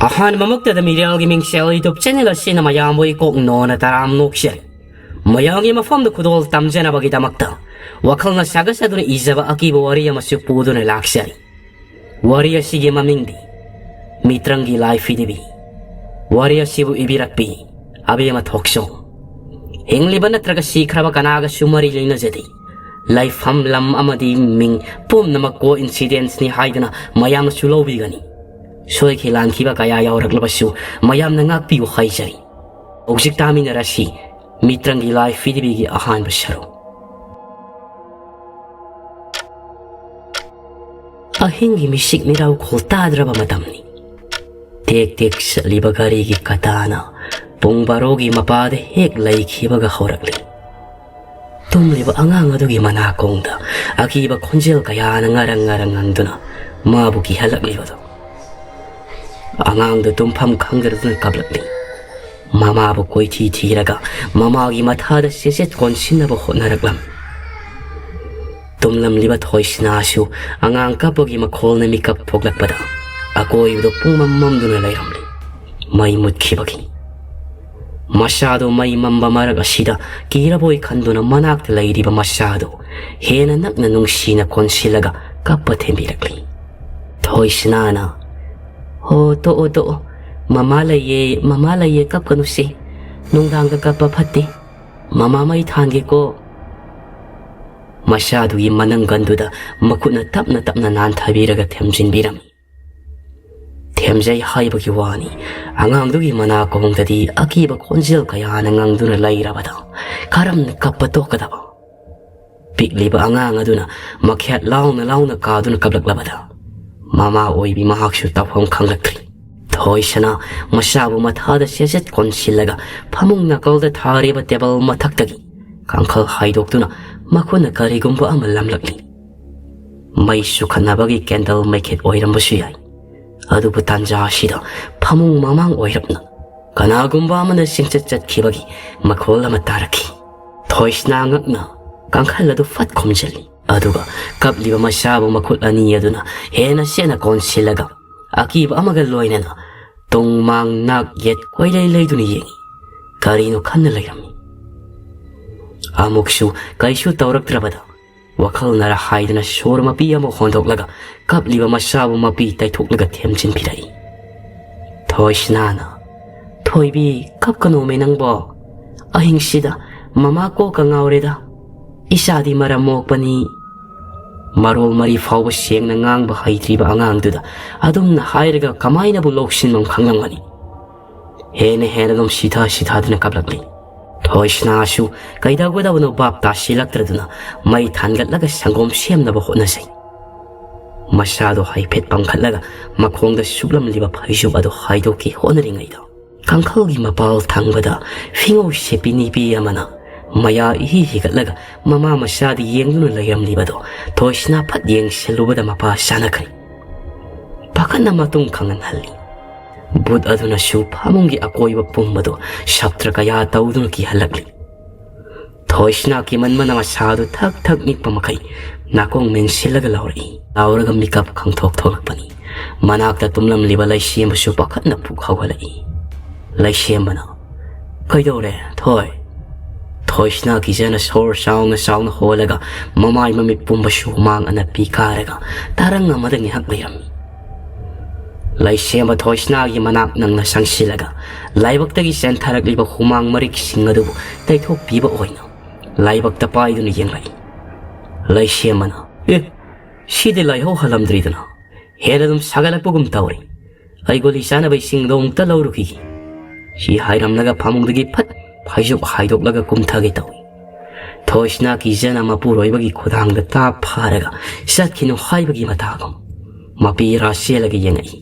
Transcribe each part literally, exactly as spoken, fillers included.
ꯑꯍꯥꯟꯕꯃꯛꯇꯗ ꯃꯤꯔꯦꯜꯒꯤ ꯃꯤꯡꯁꯦꯜ YouTube channel ꯑꯁꯤꯅ ꯃꯌꯥꯝꯕꯨ ꯏꯀꯣꯛ ꯅꯣꯟꯅ ꯇꯔꯥꯝ ꯅꯣꯛꯆꯔꯤ꯫ ꯃꯌꯥꯝꯒꯤ ꯃꯐꯝꯗ ꯈꯨꯗꯣꯜ ꯇꯝꯖꯅꯕꯒꯤꯗꯃꯛꯇ ꯋꯥꯈꯜꯅ ꯁꯥꯒꯠꯆꯗꯨꯅ ꯏꯖꯕ ꯑꯀꯤꯕ ꯋꯥꯔꯤ ꯑꯃꯁꯨ ꯄꯨꯗꯨꯅ ꯂꯥꯛꯆꯔꯤ꯫ ꯋꯥꯔꯤ ꯑꯁꯤꯒꯤ ꯃꯃꯤꯡꯗꯤ ꯃꯤꯇ꯭ꯔꯪꯒꯤ ꯂꯥꯏ ꯐꯤꯗꯤꯕꯤ꯫ ꯋꯥꯔꯤ ꯑꯁꯤꯕꯨ ꯏꯕꯤꯔꯛꯄꯤ ꯑꯕꯦꯝꯃ ꯊꯣꯛꯆꯣꯝ꯫ ꯍꯤꯡꯂꯤꯕ ꯅꯠꯇ꯭ꯔꯒ ꯁꯤꯈ꯭ꯔꯕ ꯀꯅꯥꯒꯁꯨ ꯃꯔꯤ ꯂꯩꯅꯖꯗꯦ꯫ ꯂꯩꯐꯝ, ꯂꯝ ꯑꯃꯗꯤ ꯃꯤꯡ ꯄꯨꯝꯅꯃꯛ coincidenceꯅꯤ ꯍꯥꯏꯗꯨꯅ ꯃꯌꯥꯝꯅꯁꯨ ꯂꯧꯕꯤꯒꯅꯤ꯫ ꯁꯣꯏꯈꯤ ꯂꯥꯟꯈꯤꯕ ꯀꯌꯥ ꯌꯥꯎꯔꯛꯂꯕꯁꯨ ꯃꯌꯥꯝꯅ ꯉꯥꯛꯄꯤꯌꯨ ꯍꯥꯏꯖꯔꯤ꯫ ꯍꯧꯖꯤꯛ ꯇꯥꯃꯤꯟꯅꯔꯁꯤ ꯃꯤꯇ꯭ꯔꯪꯒꯤ ꯂꯥꯏ ꯐꯤꯗꯤꯕꯤꯒꯤ ꯑꯍꯥꯟꯕ ꯁꯔꯨꯛ꯫ ꯑꯍꯤꯡꯒꯤ ꯃꯤꯁꯤꯛ ꯃꯤꯔꯥꯎ ꯈꯣꯜ ꯇꯥꯗ꯭ꯔꯕ ꯃꯇꯝꯅꯤ꯫ ꯇꯦꯛ ꯇꯦꯛ ꯆꯠꯂꯤꯕ ꯒꯥꯔꯤꯒꯤ ꯀꯇꯥꯅ ꯄꯨꯡ ꯕꯥꯔꯣꯒꯤ ꯃꯄꯥꯗ ꯍꯦꯛ ꯂꯩꯈꯤꯕꯒ ꯍꯧꯔꯛꯂꯤ꯫ ꯇꯨꯝꯂꯤꯕ ꯑꯉꯥꯡ ꯑꯗꯨꯒꯤ ꯃꯅꯥꯀꯣꯡꯗ ꯑꯀꯤꯕ ꯈꯣꯟꯖꯦꯜ ꯀꯌꯥꯅ ꯉꯔꯪ ꯉꯔꯪ ꯉꯪꯗꯨꯅ ꯃꯥꯕꯨ ꯀꯤꯍꯜꯂꯛꯂꯤꯕꯗꯨ꯫ ꯑꯉꯥꯡꯗꯨ ꯇꯨꯝꯐꯝ ꯈꯪꯗꯗꯨꯅ ꯀꯞꯂꯛꯂꯤ꯫ ꯃꯃꯥꯕꯨ ꯀꯣꯏꯊꯤ ꯊꯤꯔꯒ ꯃꯃꯥꯒꯤ ꯃꯊꯥꯗ ꯆꯦꯆꯦꯠ ꯀꯣꯟꯁꯤꯟꯅꯕ ꯍꯣꯠꯅꯔꯛꯂꯝꯃꯤ꯫ ꯇꯨꯝꯂꯝꯂꯤꯕ ꯊꯣꯏꯁꯅꯥꯁꯨ ꯑꯉꯥꯡ ꯀꯞꯄꯒꯤ ꯃꯈꯣꯜꯅ ꯃꯤꯀꯞ ꯊꯣꯛꯂꯛꯄꯗ ꯑꯀꯣꯏꯕꯗꯨ ꯄꯨꯡꯃꯝ ꯃꯝꯗꯨꯅ ꯂꯩꯔꯝꯂꯤ꯫ ꯃꯩ ꯃꯨꯠꯈꯤꯕꯒꯤ꯫ ꯃꯆꯥꯗꯨ ꯃꯩ ꯃꯝꯕ ꯃꯔꯛ ꯑꯁꯤꯗ ꯀꯤꯔꯕꯣꯏ ꯈꯟꯗꯨꯅ ꯃꯅꯥꯛꯇ ꯂꯩꯔꯤꯕ ꯃꯆꯥꯗꯨ ꯍꯦꯟꯅ ꯅꯛꯅ ꯅꯨꯡꯁꯤꯅ ꯀꯣꯟꯁꯤꯜꯂꯒ ꯀꯞꯄ ꯊꯦꯝꯕꯤꯔꯛꯂꯤ꯫ ꯊꯣꯏꯁꯅꯥꯅ, "ꯍꯣ, ꯇꯣꯛꯑꯣ, ꯇꯣꯛꯑꯣ꯫ ꯃꯃꯥ ꯂꯩꯌꯦ, ꯃꯃꯥ ꯂꯩꯌꯦ, ꯀꯞꯀꯅꯨꯁꯦ꯫ ꯅꯨꯡꯗꯥꯡꯗ ꯀꯞꯄ ꯐꯠꯇꯦ꯫ ꯃꯃꯥ ꯃꯩ ꯊꯥꯟꯒꯦꯀꯣ?" ꯃꯆꯥꯗꯨꯒꯤ ꯃꯅꯪꯒꯟꯗꯨꯗ ꯃꯈꯨꯠꯅ ꯇꯞꯅ ꯇꯞꯅ ꯅꯥꯟꯊꯕꯤꯔꯒ ꯊꯦꯝꯖꯤꯟꯕꯤꯔꯝꯃꯤ꯫ ꯊꯦꯝꯖꯩ ꯍꯥꯏꯕꯒꯤ ꯋꯥꯅꯤ, ꯑꯉꯥꯡꯗꯨꯒꯤ ꯃꯅꯥꯀꯣꯡꯗꯗꯤ ꯑꯀꯤꯕ ꯈꯣꯟꯖꯦꯜ ꯀꯌꯥꯅ ꯉꯪꯗꯨꯅ ꯂꯩꯔꯕꯗ ꯀꯔꯝꯅ ꯀꯞꯄ ꯇꯣꯛꯀꯗꯕ? ꯄꯤꯛꯂꯤꯕ ꯑꯉꯥꯡ ꯑꯗꯨꯅ ꯃꯈꯦꯠ ꯂꯥꯎꯅ ꯂꯥꯎꯅ ꯀꯥꯗꯨꯅ ꯀꯞꯂꯛꯂꯕꯗ ꯃꯃꯥ ꯑꯣꯏꯕꯤ ꯃꯍꯥꯛꯁꯨ ꯇꯧꯐꯝ ꯈꯪꯂꯛꯇ꯭ꯔꯤ꯫ ꯊꯣꯏꯁꯅꯥ ꯃꯆꯥꯕꯨ ꯃꯊꯥꯗ ꯆꯦꯆꯦꯠ ꯀꯣꯟꯁꯤꯜꯂꯒ ꯐꯃꯨꯡ ꯅꯥꯀꯜꯗ ꯊꯥꯔꯤꯕ table ꯃꯊꯛꯇꯒꯤ ꯀꯥꯡꯈꯜ ꯍꯥꯏꯗꯣꯛꯇꯨꯅ ꯃꯈꯨꯠꯅ ꯀꯔꯤꯒꯨꯝꯕ ꯑꯃ ꯂꯝꯂꯛꯂꯤ꯫ ꯃꯩ ꯆꯨꯈꯠꯅꯕꯒꯤ candle ꯃꯩꯈꯦꯠ ꯑꯣꯏꯔꯝꯕꯁꯨ ꯌꯥꯏ꯫ ꯑꯗꯨꯕꯨ ꯇꯥꯟꯖꯥ ꯑꯁꯤꯗ ꯐꯃꯨꯡ ꯃꯃꯥꯡ ꯑꯣꯏꯔꯞꯅ ꯀꯅꯥꯒꯨꯝꯕ ꯑꯃꯅ ꯆꯦꯡꯆꯠ ꯆꯠꯈꯤꯕꯒꯤ ꯃꯈꯣꯜ ꯑꯃ ꯇꯥꯔꯛꯈꯤ꯫ ꯊꯣꯏꯁꯅꯥ ꯉꯛꯅ ꯀꯥꯡꯈꯜ ꯑꯗꯨ ꯐꯠ ꯈꯨꯝꯖꯤꯜꯂꯤ꯫ ꯑꯗꯨꯒ ꯀꯞꯂꯤꯕ ꯃꯆꯥꯕꯨ ꯃꯈꯨꯠ ꯑꯅꯤ ꯑꯗꯨꯅ ꯍꯦꯟꯅ ꯆꯦꯠꯅ ꯀꯣꯟꯁꯤꯜꯂꯒ ꯑꯀꯤꯕ ꯑꯃꯒ ꯂꯣꯏꯅꯅ ꯇꯨꯡ ꯃꯥꯡ ꯅꯥꯛ ꯌꯦꯠ ꯀꯣꯏꯂꯩ ꯂꯩꯗꯨꯅ ꯌꯦꯡꯏ꯫ ꯀꯔꯤꯅꯣ ꯈꯟꯅ ꯂꯩꯔꯝꯃꯤ꯫ ꯑꯃꯨꯛꯁꯨ ꯀꯩꯁꯨ ꯇꯧꯔꯛꯇ꯭ꯔꯕꯗ ꯋꯥꯈꯜꯅꯔ ꯍꯥꯏꯗꯅ ꯁꯣꯔ ꯃꯄꯤ ꯑꯃ ꯍꯣꯟꯗꯣꯛꯂꯒ ꯀꯞꯂꯤꯕ ꯃꯆꯥꯕꯨ ꯃꯄꯤ ꯇꯩꯊꯣꯛꯂꯒ ꯊꯦꯝꯖꯤꯟꯕꯤꯔꯛꯏ꯫ ꯊꯣꯏꯁꯅꯥꯅ, "ꯊꯣꯏꯕꯤ, ꯀꯞꯀꯅꯣꯃꯦ ꯅꯪꯕꯣ꯫ ꯑꯍꯤꯡꯁꯤꯗ ꯃꯃꯥ ꯀꯣꯛꯀ ꯉꯥꯎꯔꯦꯗ꯫ ꯏꯆꯥꯗꯤ ꯃꯔꯝ ꯃꯣꯛꯄꯅꯤ꯫" ꯃꯔꯣꯜ ꯃꯔꯤ ꯐꯥꯎꯕ ꯁꯦꯡꯅ ꯉꯥꯡꯕ ꯍꯩꯇ꯭ꯔꯤꯕ ꯑꯉꯥꯡꯗꯨꯗ ꯑꯗꯨꯝꯅ ꯍꯥꯏꯔꯒ ꯀꯃꯥꯏꯅꯕꯨ ꯂꯧꯁꯤꯟꯐꯝ ꯈꯪꯂꯝꯒꯅꯤ꯫ ꯍꯦꯟꯅ ꯍꯦꯟꯅ ꯑꯗꯨꯝ ꯁꯤꯊ ꯁꯤꯊꯗꯨꯅ ꯀꯞꯂꯛꯂꯤ꯫ ꯊꯣꯏꯁꯅꯥꯁꯨ ꯀꯩꯗꯧꯒꯗꯕꯅꯣ ꯚꯥꯞ ꯇꯥꯁꯤꯜꯂꯛꯇ꯭ꯔꯗꯨꯅ ꯃꯩ ꯊꯥꯟꯒꯠꯂꯒ ꯁꯪꯒꯣꯝ ꯁꯦꯝꯅꯕ ꯍꯣꯠꯅꯖꯩ꯫ ꯃꯁꯥꯗꯣ ꯍꯥꯏꯐꯦꯠ ꯄꯥꯡꯈꯠꯂꯒ ꯃꯈꯣꯡꯗ ꯁꯨꯞꯂꯝꯂꯤꯕ ꯐꯩꯖꯨꯞ ꯑꯗꯨ ꯍꯥꯏꯗꯣꯛꯀꯦ ꯍꯣꯠꯅꯔꯤꯉꯩꯗ, ꯀꯥꯡꯈꯜꯒꯤ ꯃꯄꯥꯜ ꯊꯪꯕꯗ ꯐꯤꯉꯧ ꯁꯦꯠꯄꯤ ꯅꯨꯄꯤ ꯑꯃꯅ ꯃꯌꯥ ꯏꯍꯤ ꯍꯤꯒꯠꯂꯒ ꯃꯃꯥ ꯃꯆꯥꯗ ꯌꯦꯡꯗꯨꯅ ꯂꯩꯔꯝꯂꯤꯕꯗꯣ ꯊꯣꯏꯁꯅꯥ ꯐꯠ ꯌꯦꯡꯁꯤꯜꯂꯨꯕꯗ ꯃꯄꯥ ꯆꯥꯅꯈ꯭ꯔꯦ꯫ ꯄꯥꯈꯠꯅ ꯃꯇꯨꯡ ꯈꯪꯍꯟꯍꯜꯂꯤ꯫ ꯕꯨꯠ ꯑꯗꯨꯅꯁꯨ ꯐꯃꯨꯡꯒꯤ ꯑꯀꯣꯏꯕ ꯄꯨꯝꯕꯗꯨ ꯁꯞꯇ꯭ꯔ ꯀꯌꯥ ꯇꯧꯗꯨꯅ ꯀꯤꯍꯜꯂꯛꯂꯤ꯫ ꯊꯣꯏꯁꯅꯥ ꯀꯤꯃꯟꯕꯅ ꯃꯁꯥꯗꯨ ꯊꯛ ꯊꯛ ꯅꯤꯛꯄ ꯃꯈꯩ ꯅꯥꯀꯣꯡ ꯃꯦꯟꯁꯤꯜꯂꯒ ꯂꯥꯎꯔꯛꯏ꯫ ꯂꯥꯎꯔꯒ ꯃꯤꯀꯞ ꯈꯪꯊꯣꯛ ꯊꯣꯛꯂꯛꯄꯅꯤ꯫ ꯃꯅꯥꯛꯇ ꯇꯨꯝꯂꯝꯂꯤꯕ ꯂꯩꯁꯦꯝꯕꯁꯨ ꯄꯥꯈꯠꯅ ꯄꯨꯛ ꯍꯧꯒꯠꯂꯛꯏ꯫ ꯂꯩꯁꯦꯝꯕꯅ, "ꯀꯩꯗꯧꯔꯦ, ꯊꯣꯏ?" ꯊꯣꯏꯁꯅꯥ ꯀꯤꯖꯅ ꯁꯣꯔ ꯆꯥꯎꯅ ꯆꯥꯎꯅ ꯍꯣꯜꯂꯒ ꯃꯃꯥꯏ ꯃꯃꯤꯠ ꯄꯨꯝꯕꯁꯨ ꯍꯨꯃꯥꯡ ꯑꯅꯞꯄꯤ ꯀꯥꯔꯒ ꯇꯔꯪ ꯑꯃꯗ ꯉꯥꯏꯍꯥꯛ ꯂꯩꯔꯝꯃꯤ꯫ ꯂꯩꯁꯦꯝꯕ ꯊꯣꯏꯁꯅꯥꯒꯤ ꯃꯅꯥꯛ ꯅꯪꯅ ꯆꯪꯁꯤꯜꯂꯒ ꯂꯥꯏꯕꯛꯇꯒꯤ ꯆꯦꯟꯊꯔꯛꯂꯤꯕ ꯍꯨꯃꯥꯡ ꯃꯔꯤꯛꯁꯤꯡ ꯑꯗꯨꯕꯨ ꯇꯩꯊꯣꯛꯄꯤꯕ ꯑꯣꯏꯅ ꯂꯥꯏꯕꯛꯇ ꯄꯥꯏꯗꯨꯅ ꯌꯦꯡꯂꯛꯏ꯫ ꯂꯩꯁꯦꯝꯕꯅ, "ꯑꯦ, ꯁꯤꯗꯤ ꯂꯥꯏꯍꯧ ꯍꯜꯂꯝꯗ꯭ꯔꯤꯗꯅ, ꯍꯦꯟꯅ ꯑꯗꯨꯝ ꯁꯥꯒꯠꯂꯛꯄꯒꯨꯝ ꯇꯧꯔꯤ꯫ ꯑꯩ ꯒꯨꯂꯤ ꯆꯥꯅꯕ ꯏꯁꯤꯡꯗꯣ ꯑꯃꯨꯛꯇ ꯂꯧꯔꯨꯈꯤꯒꯦ꯫" ꯁꯤ ꯍꯥꯏꯔꯝꯂꯒ ꯐꯃꯨꯡꯗꯒꯤ ꯐꯠ ꯐꯩꯖꯨꯞ ꯍꯥꯏꯗꯣꯛꯂꯒ ꯀꯨꯝꯊꯒꯦ ꯇꯧꯏ꯫ ꯊꯣꯏꯁꯅꯥ ꯀꯤꯖꯅ ꯃꯄꯨꯔꯣꯏꯕꯒꯤ ꯈꯨꯗꯥꯡꯗ ꯇꯥꯞ ꯐꯥꯔꯒ ꯆꯠꯈꯤꯅꯨ ꯍꯥꯏꯕꯒꯤ ꯃꯇꯥꯒꯨꯝ ꯃꯄꯤ ꯏꯔꯥ ꯆꯦꯜꯂꯒ ꯌꯦꯡꯉꯛꯏ꯫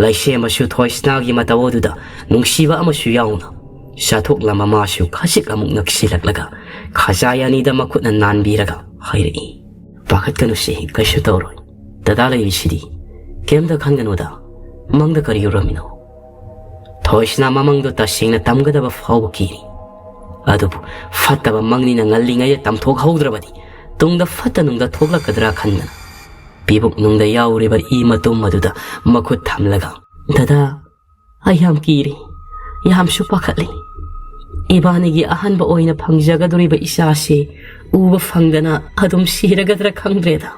ꯂꯩꯁꯦꯝꯕꯁꯨ ꯊꯣꯏꯁꯅꯥꯒꯤ ꯃꯇꯧ ꯑꯗꯨꯗ ꯅꯨꯡꯁꯤꯕ ꯑꯃꯁꯨ ꯌꯥꯎꯅ ꯆꯥꯊꯣꯛꯂꯝꯕ ꯃꯥꯁꯨ ꯈꯖꯤꯛ ꯑꯃꯨꯛ ꯅꯛꯁꯤꯜꯂꯛꯂꯒ ꯈꯖꯥꯏ ꯑꯅꯤꯗ ꯃꯈꯨꯠꯅ ꯅꯥꯟꯕꯤꯔꯒ ꯍꯥꯏꯔꯛꯏ, "ꯄꯥꯈꯠꯀꯅꯨꯁꯦ, ꯀꯩꯁꯨ ꯇꯧꯔꯣꯏ꯫ ꯗꯗꯥ ꯂꯩꯔꯤꯁꯤꯗꯤ꯫ ꯀꯩꯝꯇ ꯈꯟꯒꯅꯨꯗ꯫ ꯃꯪꯗ ꯀꯔꯤ ꯎꯔꯝꯃꯤꯅꯣ?" ꯊꯣꯏꯁꯅꯥ ꯃꯃꯪꯗꯣ ꯇꯁꯦꯡꯅ ꯇꯝꯒꯗꯕ ꯐꯥꯎꯕ ꯀꯤꯔꯤ꯫ ꯑꯗꯨꯕꯨ ꯐꯠꯇꯕ ꯃꯪꯅꯤꯅ ꯉꯜꯂꯤꯉꯩꯗ ꯇꯝꯊꯣꯛꯍꯧꯗ꯭ꯔꯕꯗꯤ ꯇꯨꯡꯗ ꯐꯠꯇ ꯅꯨꯡꯗ ꯊꯣꯛꯂꯛꯀꯗ꯭ꯔꯥ ꯈꯟꯗꯅ ꯄꯤꯕꯨꯛ ꯅꯨꯡꯗ ꯌꯥꯎꯔꯤꯕ ꯏ ꯃꯇꯨꯝ ꯑꯗꯨꯗ ꯃꯈꯨꯠ ꯊꯝꯂꯒ "ꯗꯗꯥ, ꯑꯩ ꯌꯥꯝ ꯀꯤꯔꯦ, ꯌꯥꯝꯁꯨ ꯄꯥꯈꯠꯂꯤ꯫ ꯏꯕꯥꯅꯤꯒꯤ ꯑꯍꯥꯟꯕ ꯑꯣꯏꯅ ꯐꯪꯖꯒꯗꯧꯔꯤꯕ ꯏꯆꯥꯁꯤ ꯎꯕ ꯐꯪꯗꯅ ꯑꯗꯨꯝ ꯁꯤꯔꯒꯗ꯭ꯔꯥ ꯈꯪꯗ꯭ꯔꯦꯗ꯫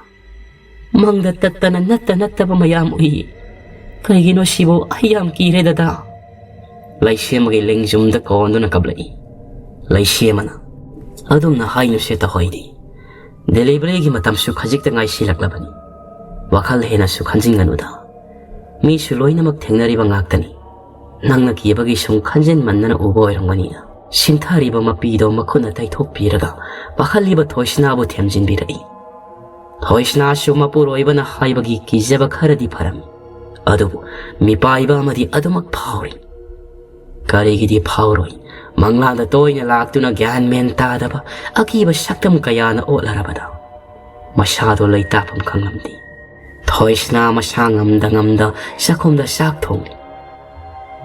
ꯃꯪꯗ ꯇꯠꯇꯅ ꯅꯠꯇ ꯅꯠꯇꯕ ꯃꯌꯥꯝ ꯎꯏ꯫ ꯀꯩꯒꯤꯅꯣ ꯁꯤꯕꯨ? ꯑꯩ ꯌꯥꯝ ꯀꯤꯔꯦ, ꯗꯗꯥ꯫" ꯂꯩꯁꯦꯝꯕꯒꯤ ꯂꯦꯡꯖꯨꯝꯗ ꯀꯣꯟꯗꯨꯅ ꯀꯞꯂꯛꯏ꯫ ꯂꯩꯁꯦꯝꯕꯅ, "ꯑꯗꯨꯝꯅ ꯍꯥꯏꯅꯨꯁꯦ ꯇꯍꯣꯏꯗꯤ꯫ ꯗꯦꯂꯤꯚꯔꯤꯒꯤ ꯃꯇꯝꯁꯨ ꯈꯖꯤꯛꯇ ꯉꯥꯏꯁꯤꯜꯂꯛꯂꯕꯅꯤ꯫ ꯋꯥꯈꯜ ꯍꯦꯟꯅꯁꯨ ꯈꯟꯖꯤꯟꯒꯅꯨꯗ꯫ ꯃꯤꯁꯨ ꯂꯣꯏꯅꯃꯛ ꯊꯦꯡꯅꯔꯤꯕ ꯉꯥꯛꯇꯅꯤ꯫ ꯅꯪꯅ ꯀꯤꯕꯒꯤ ꯁꯨꯝ ꯈꯟꯖꯤꯟꯃꯟꯗꯅ ꯎꯕ ꯑꯣꯏꯔꯝꯒꯅꯤꯅ꯫" ꯁꯤꯡꯊꯔꯤꯕ ꯃꯄꯤꯗꯣ ꯃꯈꯨꯠꯅ ꯇꯩꯊꯣꯛꯄꯤꯔꯒ ꯄꯥꯈꯠꯂꯤꯕ ꯊꯣꯏꯁꯅꯥꯕꯨ ꯊꯦꯝꯖꯤꯟꯕꯤꯔꯛꯏ꯫ ꯊꯣꯏꯁꯅꯥꯁꯨ ꯃꯄꯨꯔꯣꯏꯕꯅ ꯍꯥꯏꯕꯒꯤ ꯀꯤꯖꯕ ꯈꯔꯗꯤ ꯐꯔꯝꯃꯤ꯫ ꯑꯗꯨꯕꯨ ꯃꯤꯄꯥꯏꯕ ꯑꯃꯗꯤ ꯑꯗꯨꯃꯛ ꯐꯥꯎꯔꯤ꯫ ꯀꯔꯤꯒꯤꯗꯤ ꯐꯥꯎꯔꯣꯏ? ꯃꯪꯂꯥꯟꯗ ꯇꯣꯏꯅ ꯂꯥꯛꯇꯨꯅ ꯒ꯭ꯌꯥꯟ ꯃꯦꯟ ꯇꯥꯗꯕ ꯑꯀꯤꯕ ꯁꯛꯇꯝ ꯀꯌꯥꯅ ꯑꯣꯠꯂꯔꯕꯗ ꯃꯁꯥꯗꯣ ꯂꯩꯇꯥꯐꯝ ꯈꯪꯂꯝꯗꯦ꯫ ꯊꯣꯏꯁꯅꯥ ꯃꯁꯥ ꯉꯝꯗ ꯉꯝꯗ ꯆꯥꯛꯈꯨꯝꯗ ꯆꯥꯛ ꯊꯣꯡꯂꯤ꯫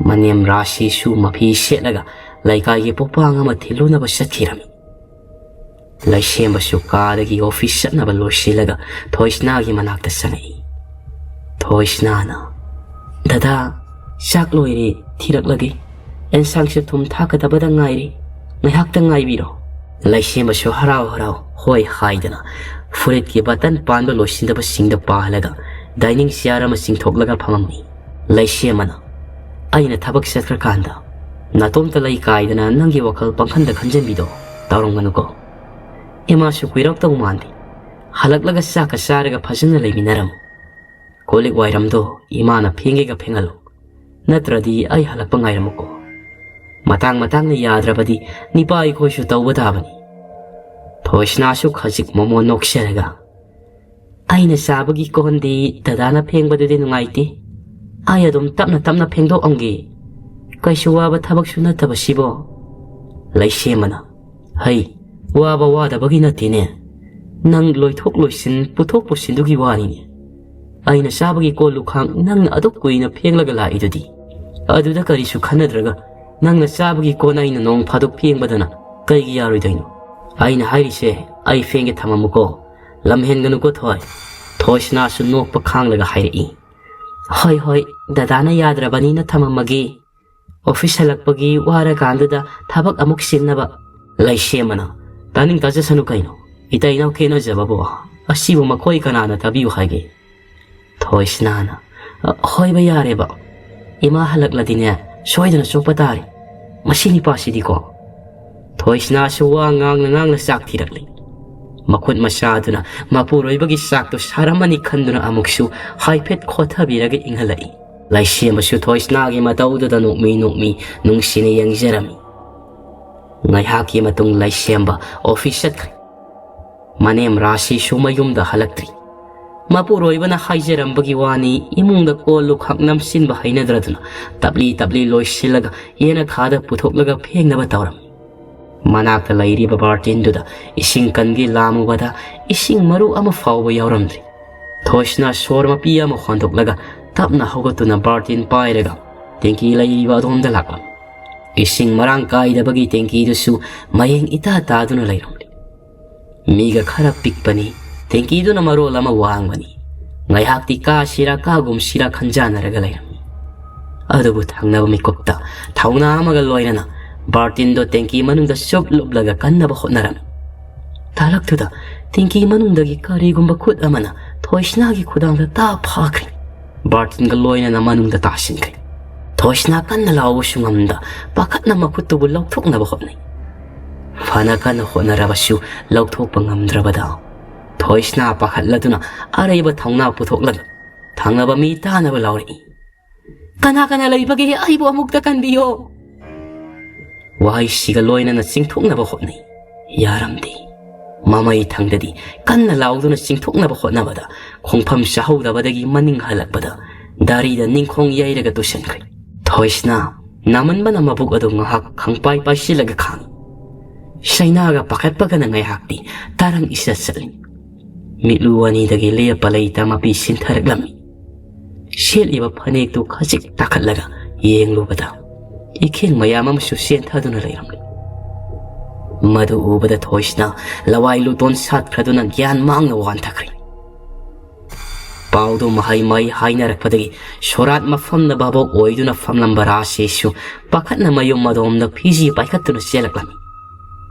ꯃꯅꯦꯝ ꯔꯥꯁꯤꯁꯨ ꯃꯐꯤ ꯁꯦꯠꯂꯒ ꯂꯩꯀꯥꯏꯒꯤ ꯄꯣꯛꯄꯥꯡ ꯑꯃ ꯊꯤꯜꯂꯨꯅꯕ ꯆꯠꯈꯤꯔꯝꯃꯤ꯫ ꯂꯩꯁꯦꯝꯕꯁꯨ ꯀꯥꯗꯒꯤ ꯑꯣꯐꯤꯁ ꯆꯠꯅꯕ ꯂꯣꯏꯁꯤꯜꯂꯒ ꯊꯣꯏꯁꯅꯥꯒꯤ ꯃꯅꯥꯛꯇ ꯆꯪꯉꯛꯏ꯫ ꯊꯣꯏꯁꯅꯥꯅ, "ꯗꯗꯥ, ꯆꯥꯛ ꯂꯣꯏꯔꯦ, ꯊꯤꯔꯛꯂꯒꯦ꯫ ꯑꯦꯟꯁꯥꯡꯁꯨ ꯊꯨꯝ ꯊꯥꯛꯀꯗꯕꯗ ꯉꯥꯏꯔꯤ꯫ ꯉꯥꯏꯍꯥꯛꯇ ꯉꯥꯏꯕꯤꯔꯣ꯫" ꯂꯩꯁꯦꯝꯕꯁꯨ ꯍꯔꯥꯎ ꯍꯔꯥꯎ "ꯍꯣꯏ" ꯍꯥꯏꯗꯅ ꯐꯨꯔꯤꯠꯀꯤ ꯕꯇꯟ ꯄꯥꯟꯕ ꯂꯣꯏꯁꯤꯟꯗꯕꯁꯤꯡꯗ ꯄꯥꯜꯂꯒ ꯗꯥꯏꯅꯤꯡ ꯆꯤꯌꯥꯔ ꯑꯃ ꯆꯤꯡꯊꯣꯛꯂꯒ ꯐꯝꯃꯝꯃꯤ꯫ ꯂꯩꯁꯦꯝꯕꯅ, "ꯑꯩꯅ ꯊꯕꯛ ꯆꯠꯈ꯭ꯔꯀꯥꯟꯗ ꯅꯇꯣꯝꯇ ꯂꯩ ꯀꯥꯏꯗꯅ ꯅꯪꯒꯤ ꯋꯥꯈꯜ ꯄꯪꯈꯟꯗ ꯈꯟꯖꯟꯕꯤꯗꯣ ꯇꯧꯔꯝꯒꯅꯨꯀꯣ꯫ ꯏꯃꯥꯁꯨ ꯀꯨꯏꯔꯛꯇꯧ ꯃꯥꯟꯗꯦ꯫ ꯍꯜꯂꯛꯂꯒ ꯆꯥꯛꯀ ꯆꯥꯔꯒ ꯐꯖꯅ ꯂꯩꯃꯤꯟꯅꯔꯝꯃꯨ꯫ ꯀꯣꯜ ꯂꯤꯛ ꯋꯥꯏꯔꯝꯗꯣ ꯏꯃꯥꯅ ꯐꯦꯡꯒꯦꯒ ꯐꯦꯡꯍꯜꯂꯨ꯫ ꯅꯠꯇ꯭ꯔꯗꯤ ꯑꯩ ꯍꯜꯂꯛꯄ ꯉꯥꯏꯔꯝꯃꯨꯀꯣ꯫ ꯃꯇꯥꯡ ꯃꯇꯥꯡꯅ ꯌꯥꯗ꯭ꯔꯕꯗꯤ ꯅꯤꯄꯥ ꯑꯩꯈꯣꯏꯁꯨ ꯇꯧꯕ ꯇꯥꯕꯅꯤ꯫" ꯊꯣꯏꯁꯅꯥꯁꯨ ꯈꯖꯤꯛ ꯃꯣꯃꯣꯟ ꯅꯣꯛꯆꯔꯒ, "ꯑꯩꯅ ꯆꯥꯕꯒꯤ ꯀꯣꯟꯗꯤ ꯗꯗꯥꯅ ꯐꯦꯡꯕꯗꯨꯗꯤ ꯅꯨꯡꯉꯥꯏꯇꯦ꯫ ꯑꯩ ꯑꯗꯨꯝ ꯇꯞꯅ ꯇꯞꯅ ꯐꯦꯡꯗꯣꯛꯑꯝꯒꯦ꯫ ꯀꯩꯁꯨ ꯋꯥꯕ ꯊꯕꯛꯁꯨ ꯅꯠꯇꯕꯁꯤꯕꯣ꯫" ꯂꯩꯁꯦꯝꯕꯅ, "ꯍꯩ, ꯋꯥꯕ ꯋꯥꯗꯕꯒꯤ ꯅꯠꯇꯦꯅꯦ꯫ ꯅꯪ ꯂꯣꯏꯊꯣꯛ ꯂꯣꯏꯁꯤꯟ, ꯄꯨꯊꯣꯛ ꯄꯨꯁꯤꯟꯗꯨꯒꯤ ꯋꯥꯅꯤꯅꯦ꯫ ꯑꯩꯅ ꯆꯥꯕꯒꯤ ꯀꯣꯜ ꯂꯨꯈꯥꯡ ꯅꯪꯅ ꯑꯗꯨꯛ ꯀꯨꯏꯅ ꯐꯦꯡꯂꯒ ꯂꯥꯛꯏꯗꯨꯗꯤ꯫ ꯑꯗꯨꯗ ꯀꯔꯤꯁꯨ ꯈꯟꯅꯗ꯭ꯔꯒ ꯅꯪꯅ ꯆꯥꯕꯒꯤ ꯀꯣꯟ ꯑꯩꯅ ꯅꯣꯡ ꯐꯥꯗꯣꯛ ꯐꯦꯡꯕꯗꯅ ꯀꯩꯒꯤ ꯌꯥꯔꯣꯏꯗꯣꯏꯅꯣ? ꯑꯩꯅ ꯍꯥꯏꯔꯤꯁꯦ ꯑꯩ ꯐꯦꯡꯒꯦ ꯊꯝꯃꯝꯃꯨꯀꯣ꯫ ꯂꯝ ꯍꯦꯟꯒꯅꯨꯀꯣ ꯊꯣꯏ꯫" ꯊꯣꯏꯁꯅꯥꯁꯨ ꯅꯣꯛꯄ ꯈꯥꯡꯂꯒ ꯍꯥꯏꯔꯛꯏ꯫ "ꯍꯣꯏ ꯍꯣꯏ, ꯗꯗꯥꯅ ꯌꯥꯗ꯭ꯔꯕꯅꯤꯅ ꯊꯝꯃꯝꯃꯒꯦ꯫ ꯑꯣꯐꯤꯁ ꯍꯜꯂꯛꯄꯒꯤ ꯋꯥꯔꯀꯥꯟꯗꯨꯗ ꯊꯕꯛ ꯑꯃꯨꯛ ꯁꯤꯟꯅꯕ꯫" ꯂꯩꯁꯦꯝꯕꯅ, "ꯇꯥꯅꯤꯡ ꯇꯥꯖꯁꯅꯨ ꯀꯩꯅꯣ, ꯏꯇꯩ ꯏꯅꯥꯎ ꯈꯦꯠꯅꯖꯕꯕꯨ꯫ ꯑꯁꯤꯕꯨ ꯃꯈꯣꯏ ꯀꯅꯥꯅ ꯇꯥꯕꯤꯌꯨ ꯍꯥꯏꯒꯦ?" ꯊꯣꯏꯁꯅꯥꯅ, "ꯑ, ꯍꯣꯏꯕ, ꯌꯥꯔꯦꯕ꯫ ꯏꯃꯥ ꯍꯜꯂꯛꯂꯗꯤꯅꯦ, ꯁꯣꯏꯗꯅ ꯆꯣꯞꯄ ꯇꯥꯔꯦ꯫ ꯃꯁꯤ ꯅꯤꯄꯥꯁꯤꯗꯤꯀꯣ꯫" ꯊꯣꯏꯁꯅꯥꯁꯨ ꯋꯥ ꯉꯥꯡꯅ ꯉꯥꯡꯅ ꯆꯥꯛ ꯊꯤꯔꯛꯂꯤ꯫ ꯃꯈꯨꯠ ꯃꯁꯥ ꯑꯗꯨꯅ ꯃꯄꯨꯔꯣꯏꯕꯒꯤ ꯆꯥꯛꯇꯨ ꯁꯥꯔꯝꯃꯅꯤ ꯈꯟꯗꯨꯅ ꯑꯃꯨꯛꯁꯨ ꯍꯥꯏꯐꯦꯠ ꯈꯣꯠꯊꯕꯤꯔꯒ ꯏꯪꯍꯜꯂꯛꯏ꯫ ꯂꯩꯁꯦꯝꯕꯁꯨ ꯊꯣꯏꯁꯅꯥꯒꯤ ꯃꯇꯧꯗꯨꯗ ꯅꯣꯛꯃꯤ ꯅꯣꯛꯃꯤ ꯅꯨꯡꯁꯤꯅ ꯌꯦꯡꯖꯔꯝꯃꯤ꯫ ꯉꯥꯏꯍꯥꯛꯀꯤ ꯃꯇꯨꯡ ꯂꯩꯁꯦꯝꯕ ꯑꯣꯐꯤꯁ ꯆꯠꯈ꯭ꯔꯦ꯫ ꯃꯅꯦꯝ ꯔꯥꯁꯤꯁꯨ ꯃꯌꯨꯝꯗ ꯍꯜꯂꯛꯇ꯭ꯔꯤ꯫ ꯃꯄꯨꯔꯣꯏꯕꯅ ꯍꯥꯏꯖꯔꯝꯕꯒꯤ ꯋꯥꯅꯤ, ꯏꯃꯨꯡꯗ ꯀꯣꯜ ꯂꯨꯈꯥꯛ ꯅꯝꯁꯤꯟꯕ ꯍꯩꯅꯗ꯭ꯔꯗꯨꯅ ꯇꯞꯂꯤ ꯇꯞꯂꯤ ꯂꯣꯏꯁꯤꯜꯂꯒ ꯌꯦꯅꯈꯥꯗ ꯄꯨꯊꯣꯛꯂꯒ ꯐꯦꯡꯅꯕ ꯇꯧꯔꯝꯃꯤ꯫ ꯃꯅꯥꯛꯇ ꯂꯩꯔꯤꯕ ꯕꯥꯔꯇꯤꯟꯗꯨꯗ ꯏꯁꯤꯡ ꯀꯟꯒꯦ ꯂꯥꯝꯃꯨꯕꯗ ꯏꯁꯤꯡ ꯃꯔꯨ ꯑꯃ ꯐꯥꯎꯕ ꯌꯥꯎꯔꯝꯗ꯭ꯔꯤ꯫ ꯊꯣꯏꯁꯅ ꯁꯣꯔ ꯃꯄꯤ ꯑꯃ ꯍꯣꯟꯗꯣꯛꯂꯒ ꯇꯞꯅ ꯍꯧꯒꯠꯇꯨꯅ ꯕꯥꯔꯇꯤꯟ ꯄꯥꯏꯔꯒ ꯇꯦꯡꯀꯤ ꯂꯩꯔꯤꯕ ꯑꯗꯣꯝꯗ ꯂꯥꯛꯂꯝꯃꯤ꯫ ꯏꯁꯤꯡ ꯃꯔꯥꯡ ꯀꯥꯏꯗꯕꯒꯤ ꯇꯦꯡꯀꯤꯗꯨꯁꯨ ꯃꯌꯦꯡ ꯏꯇꯥ ꯇꯥꯗꯨꯅ ꯂꯩꯔꯝꯂꯤ꯫ ꯃꯤꯒ ꯈꯔ ꯄꯤꯛꯄꯅꯤ, ꯇꯦꯡꯀꯤꯗꯨꯅ ꯃꯔꯣꯜ ꯑꯃ ꯋꯥꯡꯕꯅꯤ꯫ ꯉꯥꯏꯍꯥꯛꯇꯤ ꯀꯥꯁꯤꯔꯥ ꯀꯥꯒꯨꯝꯁꯤꯔꯥ ꯈꯟꯖꯥꯟꯅꯔꯒ ꯂꯩꯔꯝꯃꯤ꯫ ꯑꯗꯨꯕꯨ ꯊꯪꯅꯕ ꯃꯤꯀꯨꯞꯇ ꯊꯧꯅꯥ ꯑꯃꯒ ꯂꯣꯏꯅꯅ ꯕꯥꯔꯇꯤꯟꯗꯣ ꯇꯦꯡꯀꯤ ꯃꯅꯨꯡꯗ ꯆꯨꯞ ꯂꯨꯞꯂꯒ ꯀꯟꯅꯕ ꯍꯣꯠꯅꯔꯝꯃꯤ꯫ ꯇꯥꯂꯛꯇꯨꯗ ꯇꯦꯡꯀꯤ ꯃꯅꯨꯡꯗꯒꯤ ꯀꯔꯤꯒꯨꯝꯕ ꯈꯨꯠ ꯑꯃꯅ ꯊꯣꯏꯁꯅꯥꯒꯤ ꯈꯨꯗꯥꯡꯗ ꯇꯥ ꯐꯥꯈ꯭ꯔꯦ꯫ ꯕꯥꯔꯇꯤꯟꯒ ꯂꯣꯏꯅꯅ ꯃꯅꯨꯡꯗ ꯇꯥꯁꯤꯟꯈ꯭ꯔꯦ꯫ ꯊꯣꯏꯁꯅꯥ ꯀꯟꯅ ꯂꯥꯎꯕꯁꯨ ꯉꯝꯗ ꯄꯥꯈꯠꯅ ꯃꯈꯨꯠꯇꯨꯕꯨ ꯂꯧꯊꯣꯛꯅꯕ ꯍꯣꯠꯅꯩ꯫ ꯐꯅ ꯀꯟꯅ ꯍꯣꯠꯅꯔꯕꯁꯨ ꯂꯧꯊꯣꯛꯄ ꯉꯝꯗ꯭ꯔꯕꯗ ꯊꯣꯏꯁꯅꯥ ꯄꯥꯈꯠꯂꯗꯨꯅ ꯑꯔꯩꯕ ꯊꯧꯅꯥ ꯄꯨꯊꯣꯛꯂꯒ ꯊꯪꯅꯕ ꯃꯤ ꯇꯥꯅꯕ ꯂꯥꯎꯔꯛꯏ꯫ "ꯀꯅꯥ ꯀꯅꯥ ꯂꯩꯕꯒꯦ? ꯑꯩꯕꯨ ꯑꯃꯨꯛꯇ ꯀꯟꯕꯤꯌꯣ!" ꯋꯥꯍꯩꯁꯤꯒ ꯂꯣꯏꯅꯅ ꯆꯤꯡꯊꯣꯛꯅꯕ ꯍꯣꯠꯅꯩ꯫ ꯌꯥꯔꯝꯗꯦ꯫ ꯃꯃꯩ ꯊꯪꯗꯗꯤ ꯀꯟꯅ ꯂꯥꯎꯗꯨꯅ ꯆꯤꯡꯊꯣꯛꯅꯕ ꯍꯣꯠꯅꯕꯗ ꯈꯣꯡꯐꯝ ꯆꯥꯍꯧꯗꯕꯗꯒꯤ ꯃꯅꯤꯡ ꯍꯜꯂꯛꯄꯗ ꯗꯥꯔꯤꯗ ꯅꯤꯡꯈꯣꯡ ꯌꯩꯔꯒ ꯇꯨꯁꯟꯈ꯭ꯔꯦ꯫ ꯊꯣꯏꯁꯅ ꯅꯥꯃꯟꯕꯅ ꯃꯕꯨꯛ ꯑꯗꯨ ꯉꯥꯏꯍꯥꯛ ꯈꯪꯄꯥꯏ ꯄꯥꯏꯁꯤꯜꯂꯒ ꯈꯥꯡꯉꯤ꯫ ꯁꯩꯅꯥꯒ ꯄꯥꯈꯠꯄꯒꯅ ꯉꯥꯏꯍꯥꯛꯇꯤ ꯇꯔꯪ ꯏꯆꯠ ꯆꯠꯂꯤ꯫ ꯃꯤꯠꯂꯨ ꯑꯅꯤꯗꯒꯤ ꯂꯦꯞꯄ ꯂꯩꯇ ꯃꯄꯤ ꯁꯤꯟꯊꯔꯛꯂꯝꯃꯤ꯫ ꯁꯦꯠꯂꯤꯕ ꯐꯅꯦꯛꯇꯨ ꯈꯖꯤꯛ ꯇꯥꯈꯠꯂꯒ ꯌꯦꯡꯂꯨꯕꯗ ꯏꯈꯦꯡ ꯃꯌꯥꯝ ꯑꯃꯁꯨ ꯆꯦꯟꯊꯗꯨꯅ ꯂꯩꯔꯝꯂꯤ꯫ ꯃꯗꯨ ꯎꯕꯗ ꯊꯣꯏꯁꯅ ꯂꯋꯥꯏ ꯂꯨꯇꯣꯟ ꯁꯥꯠꯈ꯭ꯔꯗꯨꯅ ꯒ꯭ꯌꯥꯟ ꯃꯥꯡꯅ ꯋꯥꯟꯊꯈ꯭ꯔꯦ꯫ ꯄꯥꯎꯗꯨ ꯃꯍꯩ ꯃꯍꯩ ꯍꯥꯏꯅꯔꯛꯄꯗꯒꯤ ꯁꯣꯔꯥꯠ ꯃꯐꯝꯗ ꯚꯥꯕꯣꯛ ꯑꯣꯏꯗꯨꯅ ꯐꯝꯂꯝꯕ ꯔꯥꯁꯤꯁꯨ ꯄꯥꯈꯠꯅ ꯃꯌꯨꯝ ꯃꯗꯣꯝꯗ ꯐꯤꯖꯤ ꯄꯥꯏꯈꯠꯇꯨꯅ ꯆꯦꯜꯂꯛꯂꯝꯃꯤ꯫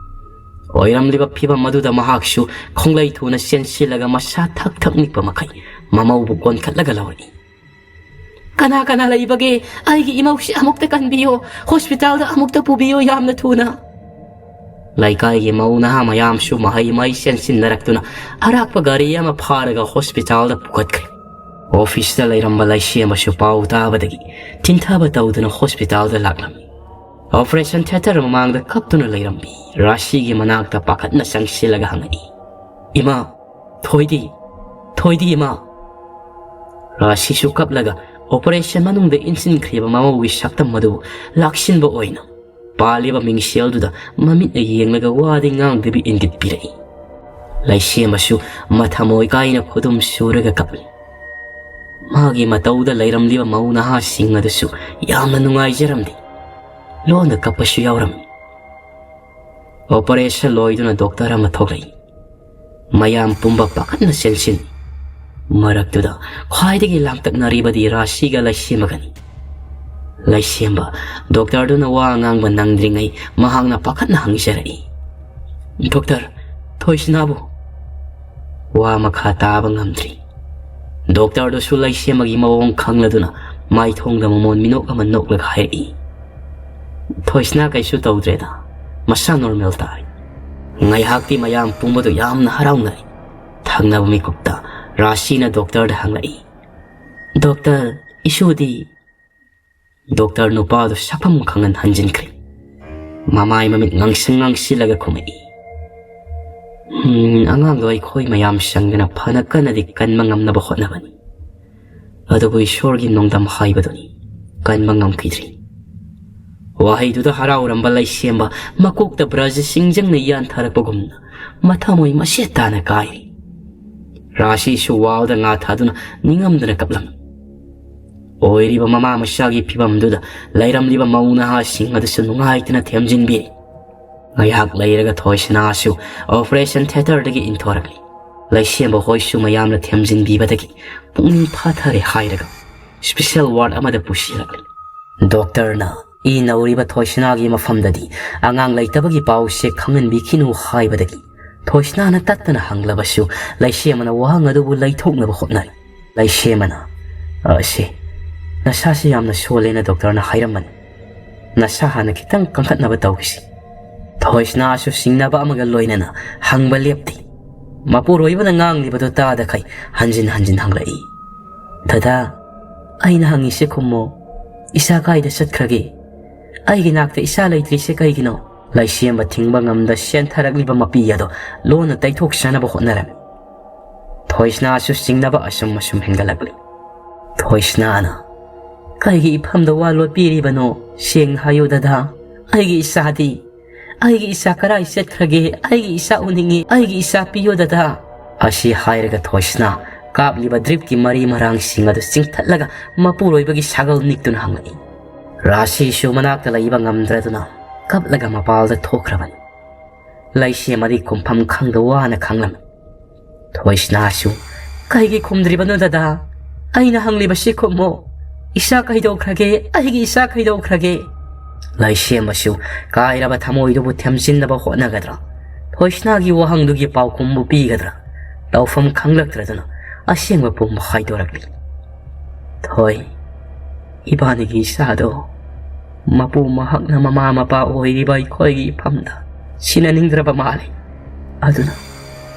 ꯑꯣꯏꯔꯝꯂꯤꯕ ꯐꯤꯚꯝ ꯑꯗꯨꯗ ꯃꯍꯥꯛꯁꯨ ꯈꯣꯡꯂꯩ ꯊꯨꯅ ꯆꯦꯟꯁꯤꯜꯂꯒ ꯃꯁꯥ ꯊꯛ ꯊꯛ ꯅꯤꯛꯄ ꯃꯈꯩ ꯃꯃꯧꯕꯨ ꯀꯣꯟꯈꯠꯂꯒ ꯂꯥꯎꯔꯛꯏ꯫ "ꯀꯅꯥ ꯀꯅꯥ ꯂꯩꯕꯒꯦ? ꯑꯩꯒꯤ ꯏꯃꯧꯁꯤ ꯑꯃꯨꯛꯇ ꯀꯟꯕꯤꯌꯣ, ꯍꯣꯁꯄꯤꯇꯥꯜꯗ ꯑꯃꯨꯛꯇ ꯄꯨꯕꯤꯌꯣ ꯌꯥꯝꯅ ꯊꯨꯅ!" ꯂꯩꯀꯥꯏꯒꯤ ꯃꯧ ꯅꯍꯥ ꯃꯌꯥꯝꯁꯨ ꯃꯍꯩ ꯃꯍꯩ ꯆꯦꯟꯁꯤꯟꯅꯔꯛꯇꯨꯅ ꯑꯔꯥꯛꯄ ꯒꯥꯔꯤ ꯑꯃ ꯐꯥꯔꯒ ꯍꯣꯁꯄꯤꯇꯥꯜꯗ ꯄꯨꯈꯠꯈ꯭ꯔꯦ꯫ ꯑꯣꯐꯤꯁꯇ ꯂꯩꯔꯝꯕ ꯂꯩꯁꯦꯝꯕꯁꯨ ꯄꯥꯎ ꯇꯥꯕꯗꯒꯤ ꯊꯤꯟꯊꯕ ꯇꯧꯗꯨꯅ ꯍꯣꯁꯄꯤꯇꯥꯜꯗ ꯂꯥꯛꯂꯝꯃꯤ꯫ ꯑꯣꯄꯔꯦꯁꯟ ꯊꯤꯌꯦꯇꯔ ꯃꯃꯥꯡꯗ ꯀꯞꯇꯨꯅ ꯂꯩꯔꯝꯕꯤ ꯔꯥꯁꯤꯒꯤ ꯃꯅꯥꯛꯇ ꯄꯥꯈꯠꯅ ꯆꯪꯁꯤꯜꯂꯒ ꯍꯪꯉꯛꯏ, "ꯏꯃꯥ, ꯊꯣꯏꯗꯤ, ꯊꯣꯏꯗꯤ ꯏꯃꯥ!" ꯔꯥꯁꯤꯁꯨ ꯀꯞꯂꯒ ꯑꯣꯄꯔꯦꯁꯟ ꯃꯅꯨꯡꯗ ꯏꯟꯁꯤꯟꯈ꯭ꯔꯤꯕ ꯃꯃꯧꯒꯤ ꯁꯛꯇꯝ ꯑꯗꯨꯕꯨ ꯂꯥꯛꯁꯤꯟꯕ ꯑꯣꯏꯅ ꯄꯥꯜꯂꯤꯕ ꯃꯤꯡꯁꯦꯜꯗꯨꯗ ꯃꯃꯤꯠꯅ ꯌꯦꯡꯂꯒ ꯋꯥꯗꯤ ꯉꯥꯡꯗꯕꯤ ꯏꯪꯒꯤꯠ ꯄꯤꯔꯛꯏ꯫ ꯂꯩꯁꯦꯝꯕꯁꯨ ꯃꯊꯃꯣꯏ ꯀꯥꯏꯅ ꯈꯨꯗꯨꯝ ꯁꯨꯔꯒ ꯀꯞꯂꯤ꯫ ꯃꯥꯒꯤ ꯃꯇꯧꯗ ꯂꯩꯔꯝꯂꯤꯕ ꯃꯧ ꯅꯍꯥꯁꯤꯡ ꯑꯗꯨꯁꯨ ꯌꯥꯝꯅ ꯅꯨꯡꯉꯥꯏꯖꯔꯝꯗꯦ꯫ ꯂꯣꯟꯅ ꯀꯞꯄꯁꯨ ꯌꯥꯎꯔꯝꯃꯤ꯫ ꯑꯣꯄꯔꯦꯁꯟ ꯂꯣꯏꯗꯨꯅ ꯗꯣꯛꯇꯔ ꯑꯃ ꯊꯣꯛꯂꯛꯏ꯫ ꯃꯌꯥꯝ ꯄꯨꯝꯕ ꯄꯥꯈꯠꯅ ꯆꯦꯟꯁꯤꯟ꯫ ꯃꯔꯛꯇꯨꯗ ꯈ꯭ꯋꯥꯏꯗꯒꯤ ꯂꯥꯡꯇꯛꯅꯔꯤꯕꯗꯤ ꯔꯥꯁꯤꯒ ꯂꯩꯁꯦꯝꯕꯒꯅꯤ꯫ ꯂꯩꯁꯦꯝꯕ ꯗꯣꯛꯇꯔꯗꯨꯅ ꯋꯥ ꯉꯥꯡꯕ ꯅꯪꯗ꯭ꯔꯤꯉꯩ ꯃꯍꯥꯛꯅ ꯄꯥꯈꯠꯅ ꯍꯪꯖꯔꯛꯏ, "ꯗꯣꯛꯇꯔ, ꯊꯣꯏꯁꯅꯥꯕꯨ?" ꯋꯥ ꯃꯈꯥ ꯇꯥꯕ ꯉꯝꯗ꯭ꯔꯤ꯫ ꯗꯣꯛꯇꯔꯗꯨꯁꯨ ꯂꯩꯁꯦꯝꯕꯒꯤ ꯃꯑꯣꯡ ꯈꯪꯂꯗꯨꯅ ꯃꯥꯏꯊꯣꯡꯗ ꯃꯃꯣꯟ ꯃꯤꯅꯣꯛ ꯑꯃ ꯅꯣꯛꯂꯒ ꯍꯥꯏꯔꯛꯏ, "ꯊꯣꯏꯁꯅꯥ ꯀꯩꯁꯨ ꯇꯧꯗ꯭ꯔꯦꯗ, ꯃꯁꯥ ꯅꯣꯔꯃꯦꯜ ꯇꯥꯔꯦ꯫" ꯉꯥꯏꯍꯥꯛꯇꯤ ꯃꯌꯥꯝ ꯄꯨꯝꯕꯗꯨ ꯌꯥꯝꯅ ꯍꯔꯥꯎꯅꯔꯦ꯫ ꯊꯪꯅꯕ ꯃꯤꯀꯨꯞꯇ ꯔꯥꯁꯤꯅ ꯗꯣꯛꯇꯔꯗ ꯍꯪꯂꯛꯏ, "ꯗꯣꯛꯇꯔ, ꯏꯁꯨꯗꯤ?" ꯗꯣꯛꯇꯔ ꯅꯨꯄꯥꯗꯨ ꯁꯛꯐꯝ ꯈꯪꯍꯟ ꯍꯟꯖꯤꯟꯈ꯭ꯔꯦ꯫ ꯃꯃꯥꯏ ꯃꯃꯤꯠ ꯉꯥꯡꯁꯪ ꯉꯥꯡꯁꯤꯜꯂꯒ ꯈꯨꯝꯃꯛꯏ, "ꯎꯝ, ꯑꯉꯥꯡꯗꯣ ꯑꯩꯈꯣꯏ ꯃꯌꯥꯝ ꯆꯪꯗꯅ ꯐꯅ ꯀꯟꯅꯗꯤ ꯀꯟꯕ ꯉꯝꯅꯕ ꯍꯣꯠꯅꯕꯅꯤ꯫ ꯑꯗꯨꯕꯨ ꯏꯁꯣꯔꯒꯤ ꯅꯣꯡꯗꯝ ꯍꯥꯏꯕꯗꯨꯅꯤ, ꯀꯟꯕ ꯉꯝꯈꯤꯗ꯭ꯔꯤ꯫" ꯋꯥꯍꯩꯗꯨꯗ ꯍꯔꯥꯎꯔꯝꯕ ꯂꯩꯁꯦꯝꯕ ꯃꯀꯣꯛꯇ ꯕ꯭ꯔꯖ ꯁꯤꯡꯖꯪꯅ ꯌꯥꯟꯊꯔꯛꯄꯒꯨꯝꯅ ꯃꯊꯃꯣꯏ ꯃꯁꯦꯠ ꯇꯥꯅ ꯀꯥꯏꯔꯤ꯫ ꯔꯥꯁꯤꯁꯨ ꯋꯥꯜꯗ ꯉꯥ ꯊꯥꯗꯨꯅ ꯅꯤꯡꯉꯝꯗꯅ ꯀꯞꯂꯝꯃꯤ꯫ ꯑꯣꯏꯔꯤꯕ ꯃꯃꯥ ꯃꯆꯥꯒꯤ ꯐꯤꯕꯝꯗꯨꯗ ꯂꯩꯔꯝꯂꯤꯕ ꯃꯧ ꯅꯍꯥꯁꯤꯡ ꯑꯗꯨꯁꯨ ꯅꯨꯡꯉꯥꯏꯇꯅ ꯊꯦꯝꯖꯤꯟꯕꯤꯔꯤ꯫ ꯉꯥꯏꯍꯥꯛ ꯂꯩꯔꯒ ꯊꯣꯏꯁꯅꯥꯁꯨ ꯑꯣꯄꯔꯦꯁꯟ ꯊꯤꯌꯦꯇꯔꯗꯒꯤ ꯏꯟꯊꯣꯔꯛꯂꯤ꯫ ꯂꯩꯁꯦꯝꯕ ꯍꯣꯏꯁꯨ ꯃꯌꯥꯝꯅ ꯊꯦꯝꯖꯤꯟꯕꯤꯕꯗꯒꯤ ꯄꯨꯛꯅꯤꯡ ꯐꯥꯊꯔꯦ ꯍꯥꯏꯔꯒ ꯁ꯭ꯄꯦꯁꯦꯜ ꯋꯥꯔꯗ ꯑꯃꯗ ꯄꯨꯁꯤꯜꯂꯛꯂꯦ꯫ ꯗꯣꯛꯇꯔꯅ ꯏ ꯅꯧꯔꯤꯕ ꯊꯣꯏꯁꯅꯥꯒꯤ ꯃꯐꯝꯗꯗꯤ ꯑꯉꯥꯡ ꯂꯩꯇꯕꯒꯤ ꯄꯥꯎꯁꯦ ꯈꯪꯍꯟꯕꯤꯈꯤꯅꯨ ꯍꯥꯏꯕꯗꯒꯤ ꯊꯣꯏꯁꯅꯥꯅ ꯇꯠꯇꯅ ꯍꯪꯂꯕꯁꯨ ꯂꯩꯁꯦꯝꯕꯅ ꯋꯥꯍꯪ ꯑꯗꯨꯕꯨ ꯂꯩꯊꯣꯛꯅꯕ ꯍꯣꯠꯅꯔꯤ꯫ ꯂꯩꯁꯦꯝꯕꯅ, "ꯑ, ꯁꯦ, ꯅꯁꯥꯁꯤ ꯌꯥꯝꯅ ꯁꯣꯜꯂꯦꯅ ꯗꯣꯛꯇꯔꯅ ꯍꯥꯏꯔꯝꯕꯅꯤ꯫ ꯅꯁꯥ ꯍꯥꯟꯅ ꯈꯤꯇꯪ ꯀꯟꯈꯠꯅꯕ ꯇꯧꯈꯤꯁꯤ꯫" ꯊꯣꯏꯁꯅꯥꯁꯨ ꯁꯤꯡꯅꯕ ꯑꯃꯒ ꯂꯣꯏꯅꯅ ꯍꯪꯕ ꯂꯦꯞꯇꯦ꯫ ꯃꯄꯨꯔꯣꯏꯕꯅ ꯉꯥꯡꯂꯤꯕꯗꯨ ꯇꯥꯗꯈꯩ ꯍꯟꯖꯤꯟ ꯍꯟꯖꯤꯟ ꯍꯪꯂꯛꯏ, "ꯗꯗꯥ, ꯑꯩꯅ ꯍꯪꯉꯤꯁꯦ ꯈꯨꯝꯃꯣ꯫ ꯏꯁꯥ ꯀꯥꯏꯗ ꯆꯠꯈ꯭ꯔꯒꯦ? ꯑꯩꯒꯤ ꯅꯥꯛꯇ ꯏꯁꯥ ꯂꯩꯇ꯭ꯔꯤꯁꯦ ꯀꯩꯒꯤꯅꯣ?" ꯂꯩꯁꯦꯝꯕ ꯊꯤꯡꯕ ꯉꯝꯗ ꯁꯦꯟꯊꯔꯛꯂꯤꯕ ꯃꯄꯤ ꯑꯗꯣ ꯂꯣꯟꯅ ꯇꯩꯊꯣꯛꯆꯅꯕ ꯍꯣꯠꯅꯔꯝꯃꯤ꯫ ꯊꯣꯏꯁꯅꯥꯁꯨ ꯆꯤꯡꯅꯕ ꯑꯁꯨꯝ ꯑꯁꯨꯝ ꯍꯦꯟꯒꯠꯂꯛꯂꯤ꯫ ꯊꯣꯏꯁꯅꯥꯅ, "ꯀꯩꯒꯤ ꯏꯐꯝꯗ ꯋꯥ ꯂꯣꯠꯄꯤꯔꯤꯕꯅꯣ? ꯁꯦꯡꯅ ꯍꯥꯏꯌꯨ ꯗꯗꯥ, ꯑꯩꯒꯤ ꯏꯆꯥꯗꯤ? ꯑꯩꯒꯤ ꯏꯆꯥ ꯀꯔꯥꯏ ꯆꯠꯈ꯭ꯔꯒꯦ? ꯑꯩꯒꯤ ꯏꯆꯥ ꯎꯅꯤꯡꯉꯤ, ꯑꯩꯒꯤ ꯏꯆꯥ ꯄꯤꯌꯨ ꯗꯗꯥ꯫" ꯑꯁꯤ ꯍꯥꯏꯔꯒ ꯊꯣꯏꯁꯅꯥ ꯀꯥꯞꯂꯤꯕ ꯗ꯭ꯔꯤꯞꯀꯤ ꯃꯔꯤ ꯃꯔꯥꯡꯁꯤꯡ ꯑꯗꯨ ꯆꯤꯡꯊꯠꯂꯒ ꯃꯄꯨꯔꯣꯏꯕꯒꯤ ꯁꯥꯒꯜ ꯅꯤꯛꯇꯨꯅ ꯍꯪꯂꯛꯏ꯫ ꯔꯥꯁꯤꯁꯨ ꯃꯅꯥꯛꯇ ꯂꯩꯕ ꯉꯝꯗ꯭ꯔꯗꯨꯅ ꯀꯞꯂꯒ ꯃꯄꯥꯜꯗ ꯊꯣꯛꯈ꯭ꯔꯕꯅꯤ꯫ ꯂꯩꯁꯦꯝꯕꯗꯤ ꯈꯨꯝꯐꯝ ꯈꯪꯗ ꯋꯥꯅ ꯈꯥꯡꯂꯝꯃꯤ꯫ ꯊꯣꯏꯁꯅꯥꯁꯨ, "ꯀꯩꯒꯤ ꯈꯨꯝꯗ꯭ꯔꯤꯕꯅꯣ ꯗꯗꯥ? ꯑꯩꯅ ꯍꯪꯂꯤꯕꯁꯤ ꯈꯨꯝꯃꯣ꯫ ꯏꯆꯥ ꯀꯩꯗꯧꯈ꯭ꯔꯒꯦ? ꯑꯩꯒꯤ ꯏꯆꯥ ꯀꯩꯗꯧꯈ꯭ꯔꯒꯦ?" ꯂꯩꯁꯦꯝꯕꯁꯨ ꯀꯥꯏꯔꯕ ꯊꯃꯣꯏꯗꯨꯕꯨ ꯊꯦꯝꯖꯤꯟꯅꯕ ꯍꯣꯠꯅꯒꯗ꯭ꯔꯥ? ꯊꯣꯏꯁꯅꯥꯒꯤ ꯋꯥꯍꯪꯗꯨꯒꯤ ꯄꯥꯎꯈꯨꯝꯕꯨ ꯄꯤꯒꯗ꯭ꯔꯥ? ꯇꯧꯐꯝ ꯈꯪꯂꯛꯇ꯭ꯔꯗꯨꯅ ꯑꯁꯦꯡꯕ ꯄꯨꯝꯕ ꯍꯥꯏꯗꯣꯔꯛꯂꯤ꯫ "ꯊꯣꯏ, ꯏꯕꯥꯅꯤꯒꯤ ꯏꯆꯥꯗꯣ ꯃꯄꯨ ꯃꯍꯥꯛꯅ ꯃꯃꯥ ꯃꯄꯥ ꯑꯣꯏꯔꯤꯕ ꯑꯩꯈꯣꯏꯒꯤ ꯏꯐꯝꯗ ꯁꯤꯟꯅꯅꯤꯡꯗ꯭ꯔꯕ ꯃꯥꯜꯂꯤ꯫ ꯑꯗꯨꯅ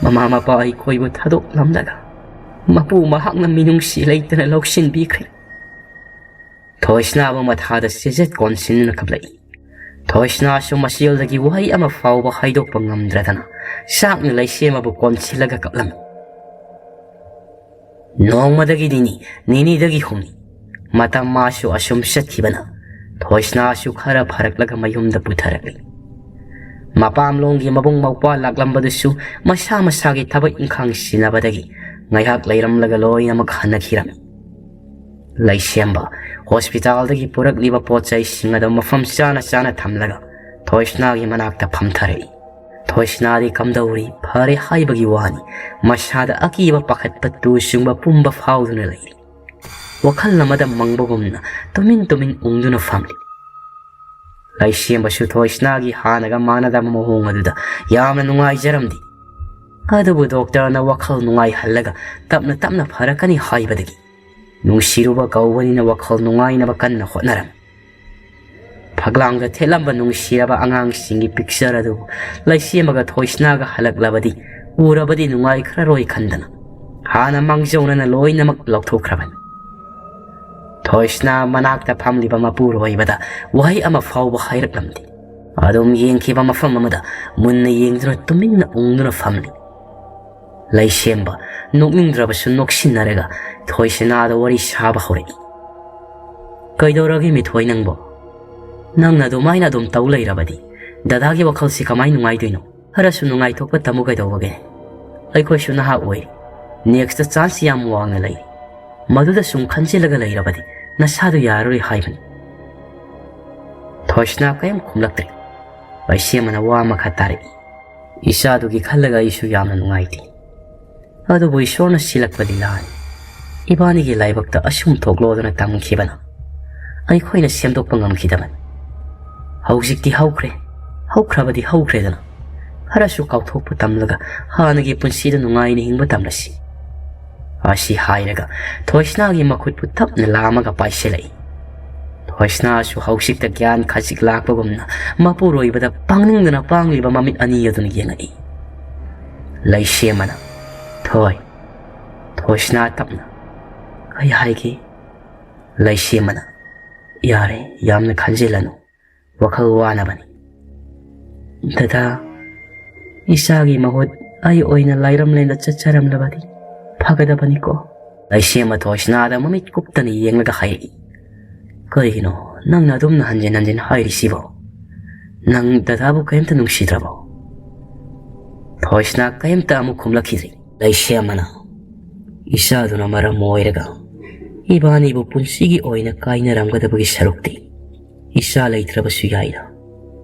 ꯃꯃꯥ ꯃꯄꯥ ꯑꯩꯈꯣꯏꯕꯨ ꯊꯥꯗꯣꯛꯂꯝꯂꯒ ꯃꯄꯨ ꯃꯍꯥꯛꯅ ꯃꯤꯅꯨꯡꯁꯤ ꯂꯩꯇꯅ ꯂꯧꯁꯤꯟꯕꯤꯈ꯭ꯔꯦ꯫" ꯊꯣꯏꯁꯅꯥꯕꯨ ꯃꯊꯥꯗ ꯆꯦꯖꯦꯠ ꯀꯣꯟꯁꯤꯟꯅ ꯀꯞꯂꯛꯏ꯫ ꯊꯣꯏꯁꯅꯥꯁꯨ ꯃꯆꯦꯜꯗꯒꯤ ꯋꯥꯍꯩ ꯑꯃ ꯐꯥꯎꯕ ꯍꯥꯏꯗꯣꯛꯄ ꯉꯝꯗ꯭ꯔꯗꯅ ꯆꯥꯛꯅ ꯂꯩꯁꯦꯝꯕꯕꯨ ꯀꯣꯟꯁꯤꯜꯂꯒ ꯀꯞꯂꯝꯃꯤ꯫ ꯅꯣꯡꯃꯗꯒꯤ ꯅꯤꯅꯤ, ꯅꯤꯅꯤꯗꯒꯤ ꯍꯨꯝꯅꯤ, ꯃꯇꯝ ꯃꯥꯁꯨ ꯑꯁꯨꯝ ꯆꯠꯈꯤꯕꯅ ꯊꯣꯏꯁꯅꯥꯁꯨ ꯈꯔ ꯐꯔꯛꯂꯒ ꯃꯌꯨꯝꯗ ꯄꯨꯊꯔꯛꯂꯤ꯫ ꯃꯄꯥꯝꯂꯣꯝꯒꯤ ꯃꯕꯨꯡ ꯃꯧꯄ꯭ꯋꯥ ꯂꯥꯛꯂꯝꯕꯗꯨꯁꯨ ꯃꯁꯥ ꯃꯁꯥꯒꯤ ꯊꯕꯛ ꯏꯪꯈꯥꯡ ꯁꯤꯟꯅꯕꯗꯒꯤ ꯉꯥꯏꯍꯥꯛ ꯂꯩꯔꯝꯂꯒ ꯂꯣꯏꯅꯃꯛ ꯍꯟꯅꯈꯤꯔꯝꯃꯤ꯫ ꯂꯩꯁꯦꯝꯕ ꯍꯣꯁꯄꯤꯇꯥꯜꯗꯒꯤ ꯄꯨꯔꯛꯂꯤꯕ ꯄꯣꯠ ꯆꯩꯁꯤꯡ ꯑꯗꯨ ꯃꯐꯝ ꯆꯥꯅ ꯆꯥꯅ ꯊꯝꯂꯒ ꯊꯣꯏꯁꯅꯥꯒꯤ ꯃꯅꯥꯛꯇ ꯐꯝꯊꯔꯛꯏ꯫ ꯊꯣꯏꯁꯅꯥꯗꯤ ꯀꯝꯗꯧꯔꯤ, ꯐꯔꯦ ꯍꯥꯏꯕꯒꯤ ꯋꯥꯅꯤ, ꯃꯁꯥꯗ ꯑꯀꯤꯕ, ꯄꯥꯈꯠꯄ, ꯇꯨ ꯆꯨꯡꯕ ꯄꯨꯝꯕ ꯐꯥꯎꯗꯨꯅ ꯂꯩꯔꯤ꯫ ꯋꯥꯈꯜ ꯑꯃꯗ ꯃꯪꯕꯒꯨꯝꯅ ꯇꯨꯃꯤꯟ ꯇꯨꯃꯤꯟ ꯎꯪꯗꯨꯅ ꯐꯝꯂꯤ꯫ ꯂꯩꯁꯦꯝꯕꯁꯨ ꯊꯣꯏꯁꯅꯥꯒꯤ ꯍꯥꯟꯅꯒ ꯃꯥꯟꯅꯗꯕ ꯃꯑꯣꯡ ꯑꯗꯨꯗ ꯌꯥꯝꯅ ꯅꯨꯡꯉꯥꯏꯖꯔꯝꯗꯦ꯫ ꯑꯗꯨꯕꯨ ꯗꯣꯛꯇꯔꯅ ꯋꯥꯈꯜ ꯅꯨꯡꯉꯥꯏꯍꯜꯂꯒ ꯇꯞꯅ ꯇꯞꯅ ꯐꯔꯛꯀꯅꯤ ꯍꯥꯏꯕꯗꯒꯤ ꯅꯨꯡꯁꯤꯔꯨꯕ ꯀꯧꯕꯅꯤꯅ ꯋꯥꯈꯜ ꯅꯨꯡꯉꯥꯏꯅꯕ ꯀꯟꯅ ꯍꯣꯠꯅꯔꯝꯃꯤ꯫ ꯐꯛꯂꯥꯡꯗ ꯊꯦꯠꯂꯝꯕ ꯅꯨꯡꯁꯤꯔꯕ ꯑꯉꯥꯡꯁꯤꯡꯒꯤ picture ꯑꯗꯨꯕꯨ ꯂꯩꯁꯦꯝꯕꯒ ꯊꯣꯏꯁꯅꯥꯒ ꯍꯜꯂꯛꯂꯕꯗꯤ ꯎꯔꯕꯗꯤ ꯅꯨꯡꯉꯥꯏꯈ꯭ꯔꯔꯣꯏ ꯈꯟꯗꯅ ꯍꯥꯟꯅ ꯃꯥꯡꯖꯧꯅꯅ ꯂꯣꯏꯅꯃꯛ ꯂꯧꯊꯣꯛꯈ꯭ꯔꯕꯅꯤ꯫ ꯊꯣꯏꯁꯅꯥ ꯃꯅꯥꯛꯇ ꯐꯝꯂꯤꯕ ꯃꯄꯨꯔꯣꯏꯕꯗ ꯋꯥꯍꯩ ꯑꯃ ꯐꯥꯎꯕ ꯍꯥꯏꯔꯛꯂꯝꯗꯦ꯫ ꯑꯗꯨꯝ ꯌꯦꯡꯈꯤꯕ ꯃꯐꯝ ꯑꯃꯗ ꯃꯨꯟꯅ ꯌꯦꯡꯗꯨꯅ ꯇꯨꯃꯤꯟꯅ ꯎꯪꯗꯨꯅ ꯐꯝꯂꯤ꯫ ꯂꯩꯁꯦꯝꯕ ꯅꯣꯛꯅꯤꯡꯗ꯭ꯔꯕꯁꯨ ꯅꯣꯛꯁꯤꯟꯅꯔꯒ ꯊꯣꯏꯁꯅꯥꯗ ꯋꯥꯔꯤ ꯁꯥꯕ ꯍꯧꯔꯛꯏ꯫ "ꯀꯩꯗꯧꯔꯒꯦ ꯃꯤꯊꯣꯏ ꯅꯪꯕꯣ? ꯅꯪꯅ ꯑꯗꯨꯃꯥꯏꯅ ꯑꯗꯨꯝ ꯇꯧ ꯂꯩꯔꯕꯗꯤ ꯗꯗꯥꯒꯤ ꯋꯥꯈꯜꯁꯤ ꯀꯃꯥꯏ ꯅꯨꯡꯉꯥꯏꯗꯣꯏꯅꯣ? ꯈꯔꯁꯨ ꯅꯨꯡꯉꯥꯏꯊꯣꯛꯄ ꯇꯝꯃꯨ ꯀꯩꯗꯧꯕꯒꯦ? ꯑꯩꯈꯣꯏꯁꯨ ꯅꯍꯥ ꯑꯣꯏꯔꯤ꯫ Next chance ꯌꯥꯝ ꯋꯥꯡꯅ ꯂꯩ꯫ ꯃꯗꯨꯗ ꯁꯨꯝ ꯈꯟꯖꯤꯜꯂꯒ ꯂꯩꯔꯕꯗꯤ ꯅꯁꯥꯗꯨ ꯌꯥꯔꯔꯣꯏ ꯍꯥꯏꯕꯅꯤ꯫" ꯊꯣꯏꯁꯅꯥ ꯀꯔꯤꯝ ꯈꯨꯝꯂꯛꯇ꯭ꯔꯦ꯫ ꯂꯩꯁꯦꯝꯕꯅ ꯋꯥ ꯃꯈꯥ ꯇꯥꯔꯛꯏ꯫ "ꯏꯆꯥꯗꯨꯒꯤ ꯈꯜꯂꯒ ꯑꯩꯁꯨ ꯌꯥꯝꯅ ꯅꯨꯡꯉꯥꯏꯇꯦ꯫ ꯑꯗꯨꯕꯨ ꯏꯁꯣꯔꯅ ꯁꯤꯜꯂꯛꯄ ꯂꯤꯂꯥꯅꯤ꯫ ꯏꯕꯥꯅꯤꯒꯤ ꯂꯥꯏꯕꯛꯇ ꯑꯁꯨꯝ ꯊꯣꯛꯂꯣꯗꯅ ꯇꯝꯈꯤꯕꯅ ꯑꯩꯈꯣꯏꯅ ꯁꯦꯝꯗꯣꯛꯄ ꯉꯝꯈꯤꯗꯕꯅꯤ꯫ ꯍꯧꯖꯤꯛꯇꯤ ꯍꯧꯈ꯭ꯔꯦ, ꯍꯧꯈ꯭ꯔꯕꯗꯤ ꯍꯧꯈ꯭ꯔꯦꯗꯅ ꯈꯔꯁꯨ ꯀꯥꯎꯊꯣꯛꯄ ꯇꯝꯂꯒ ꯍꯥꯟꯅꯒꯤ ꯄꯨꯟꯁꯤꯗ ꯅꯨꯡꯉꯥꯏꯅ ꯍꯤꯡꯕ ꯇꯝꯂꯁꯤ꯫" ꯑꯁꯤ ꯍꯥꯏꯔꯒ ꯊꯣꯏꯁꯅꯥꯒꯤ ꯃꯈꯨꯠꯄꯨ ꯇꯞꯅ ꯂꯥꯝꯃꯒ ꯄꯥꯏꯁꯤꯜꯂꯛꯏ꯫ ꯊꯣꯏꯁꯅꯥꯁꯨ ꯍꯧꯖꯤꯛꯇ ꯒ꯭ꯌꯥꯟ ꯈꯖꯤꯛ ꯂꯥꯛꯄꯒꯨꯝꯅ ꯃꯄꯨꯔꯣꯏꯕꯗ ꯄꯥꯡꯅꯤꯡꯗꯅ ꯄꯥꯡꯂꯤꯕ ꯃꯃꯤꯠ ꯑꯅꯤ ꯑꯗꯨꯅ ꯌꯦꯡꯉꯛꯏ꯫ ꯂꯩꯁꯦꯝꯕꯅ, "ꯊꯣꯏ꯫" ꯊꯣꯏꯁꯅꯥ ꯇꯞꯅ, "ꯀꯩ ꯍꯥꯏꯒꯦ?" ꯂꯩꯁꯦꯝꯕꯅ, "ꯌꯥꯔꯦ, ꯌꯥꯝꯅ ꯈꯟꯖꯤꯜꯂꯅꯨ꯫ ꯋꯥꯈꯜ ꯋꯥꯅꯕꯅꯤ꯫ ꯗꯗꯥ, ꯏꯆꯥꯒꯤ ꯃꯍꯨꯠ ꯑꯩ ꯑꯣꯏꯅ ꯂꯥꯏꯔꯝꯂꯦꯟꯗ ꯆꯠꯆꯔꯝꯂꯕꯗꯤ ꯐꯒꯗꯕꯅꯤꯀꯣ꯫" ꯂꯩꯁꯦꯝꯕ ꯊꯣꯏꯁꯅꯥꯗ ꯃꯃꯤꯠ ꯀꯨꯞꯇꯅ ꯌꯦꯡꯂꯒ ꯍꯥꯏꯔꯛꯏ꯫ "ꯀꯔꯤꯒꯤꯅꯣ ꯅꯪꯅ ꯑꯗꯨꯝꯅ ꯍꯟꯖꯤꯟ ꯍꯟꯖꯤꯟ ꯍꯥꯏꯔꯤꯁꯤꯕꯣ? ꯅꯪ ꯗꯗꯥꯕꯨ ꯀꯔꯤꯝꯇ ꯅꯨꯡꯁꯤꯗ꯭ꯔꯕꯣ?" ꯊꯣꯏꯁꯅꯥ ꯀꯔꯤꯝꯇ ꯑꯃꯨꯛ ꯈꯨꯝꯂꯛꯈꯤꯗ꯭ꯔꯤ꯫ ꯂꯩꯁꯦꯝꯕꯅ, "ꯏꯆꯥꯗꯨꯅ ꯃꯔꯝ ꯑꯣꯏꯔꯒ ꯏꯕꯥꯅꯤꯕꯨ ꯄꯨꯟꯁꯤꯒꯤ ꯑꯣꯏꯅ ꯀꯥꯏꯅꯔꯝꯒꯗꯕꯒꯤ ꯁꯔꯨꯛꯇꯤ ꯏꯆꯥ ꯂꯩꯇ꯭ꯔꯕꯁꯨ ꯌꯥꯏꯗ꯫